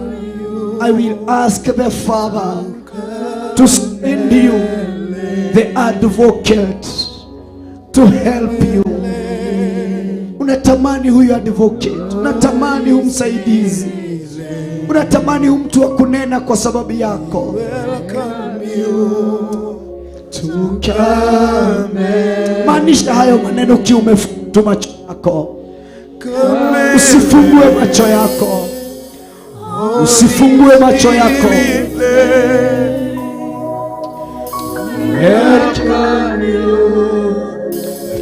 "I will ask the Father to send you the advocate to help you." Unatamani huyu advocate, unatamani huyu msaidizi, unatamani huyu mtu wa kunena kwa sababu yako. Welcome you To come. Maanisha hayo maneno ukiwa umefunga macho yako. Come. Usifungue macho yako, usifungue macho yako. Welcome you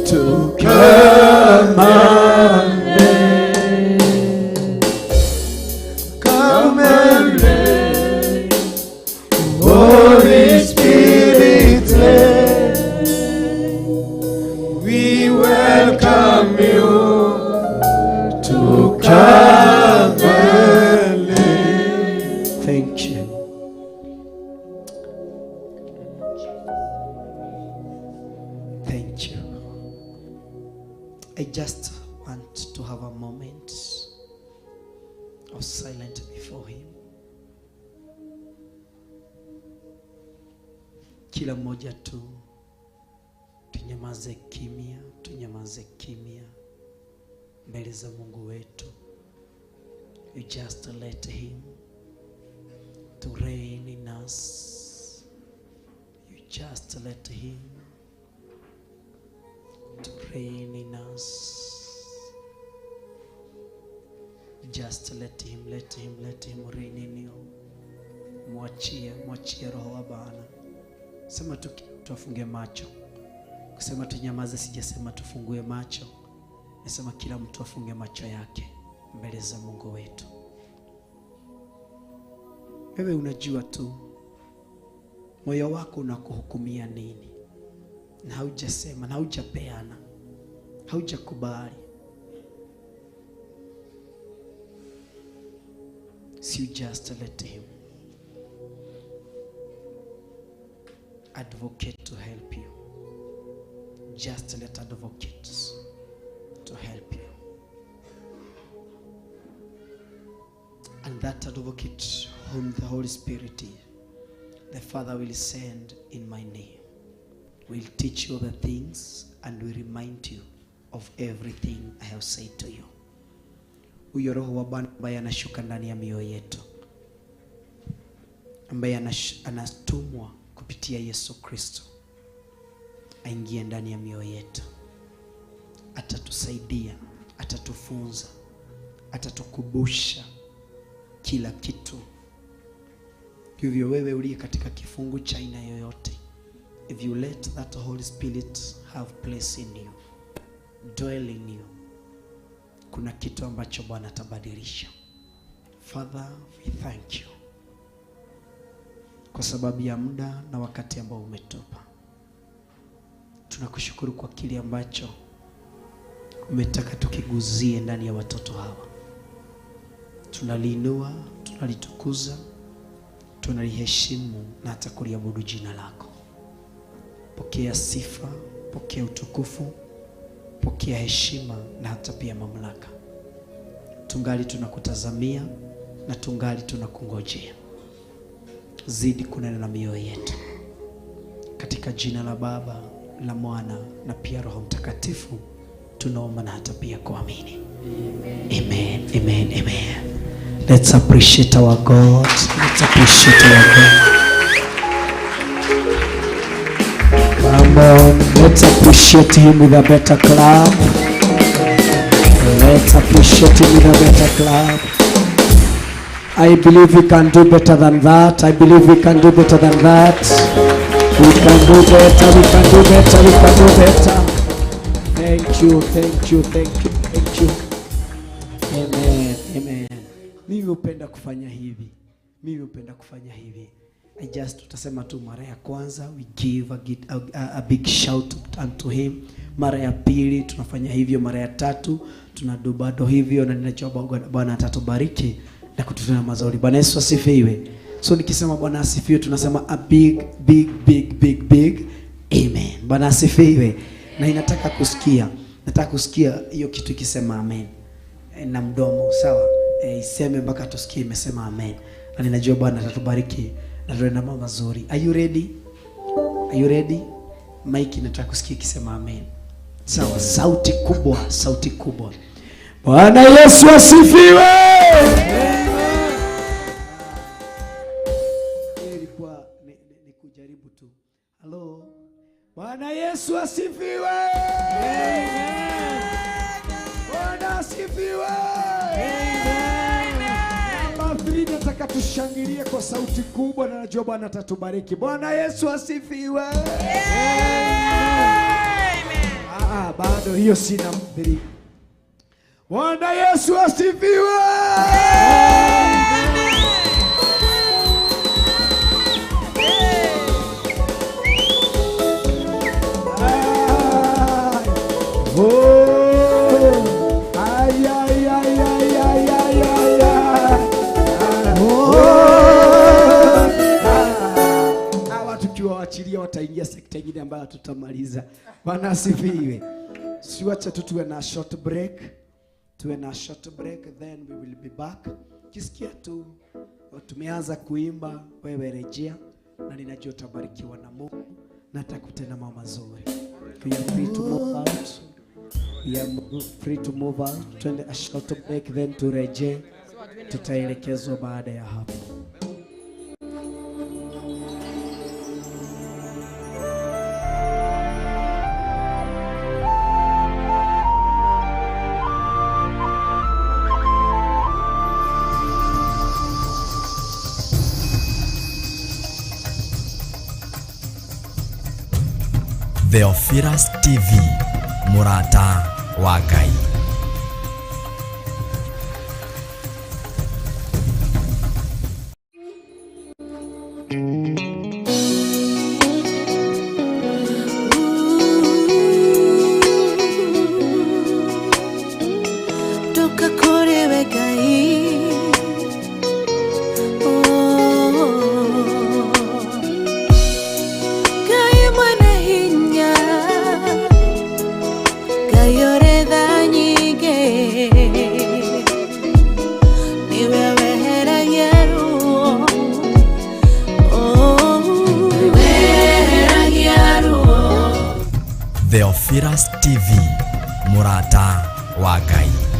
to come and reign. Come and reign. Holy Spirit, we welcome you to come and reign. Thank you. Thank you. I just want to have a moment of silence before him. Kila mmoja tu tunyamaze kimya, tunyamaze kimya mbele za Mungu wetu. You just let him to reign in us. You just let him to reign in us. Just let him, let him, let him reign in you. Mwachie, mwachie Roho wa Bwana. Sema tu tuafunge macho. Kusema tunyamaze, sijasema tufungue macho. Nasema kila mtu afunge macho yake mbele za Mungu wetu. Wewe unajua tu moyo wako unakuhukumia nini, na haujasema na haujapeana, haujakubali. So you just let him advocate to help you. Just let advocates to help you. And that advocate whom the Holy Spirit is, the Father will send in my name, will teach you the things and will remind you of everything I have said to you. Huyo Roho wa Bwana ambaye anashuka ndani ya mioyo yetu, ambaye anatumwa kupitia Yesu Kristo aingie ndani ya mioyo yetu, atatusaidia, atatufunza, Atatukumbusha kila kitu. Hivyo wewe uliye katika kifungu cha aina yoyote, if you let that Holy Spirit have place in you, dwell in you, kuna kitu ambacho Bwana atabadilisha. Father, we thank you kwa sababu ya muda na wakati ambao umetupa. Tunakushukuru kwa kile ambacho umetaka tukiguzie ndani ya watoto hawa. Tunaliinua, tunalitukuza, tunaliheshimu na hata kuliabudu jina lako. Pokea sifa, pokea utukufu, pokea heshima na hata pia mamlaka. Tungali tunakutazamia na tungali tunakungojea. Zidi kunena na mioyo yetu. Katika jina la Baba, la Mwana na pia Roho Mtakatifu tunaomba na hata pia kuamini. Amen, amen, amen. Let's appreciate our God. Let's appreciate our God. Come on, let's appreciate him with a better clap. Let's appreciate him with a better clap. I believe we can do better than that. I believe we can do better than that. We can do better, we can do better, we can do better. Thank you, thank you, thank you, thank you. Amen, amen. Mimi hupenda kufanya hivi. Mimi hupenda kufanya hivi. I just tutasema tu mara ya kwanza we give a big shout unto him. Mara ya pili tunafanya hivyo, mara ya tatu tunadu bado hivyo, na ninajua Bwana atatubariki na kututenda mazuri. Bwana Yesu asifiwe. So nikisema Bwana asifiwe tunasema a big big big big big amen. Bwana asifiwe. Na inataka kusikia, nataka kusikia hiyo kitu ikisema amen na mdomo, sawa? Iseme mpaka tusikie imesema amen. Na ninajua Bwana atatubariki na tuende mambo mazuri. Are you ready? Are you ready? Mike, nataka kusikia ikisema amen. Sawa, sauti kubwa, sauti kubwa. Bwana Yesu asifiwe. Ilikuwa ni kujaribu tu. Hello. Bwana Yesu asifiwe. Amen. Bwana asifiwe. Amen. Namba 3, nataka tushangilie kwa sauti kubwa na najua Bwana atatubariki. Bwana Yesu asifiwe. Amen. Bado hiyo sina 3. Bwana Yesu asifiwe. Amen. Oh, ay, ay, ay, ay, ay, ay, ay, ay. Oh, hawa tukiwaachilia wataingia sekta nyingine ambayo tutamaliza. Bwana asifiwe. Siwacha tu tuwe na short break. Tuwe na short break, then we will be back. Kisikia tu tumeanza kuimba, wewe rejea, na ninajua utabarikiwa na Mungu na atakutenda mambo mazuri. We are free to move out. We are free to move out. Twende a short break then turejee. Tutaelekezwa baada ya hapo. Theophilus TV, Murata wa Ngai. Theophilus TV, Murata wa Ngai.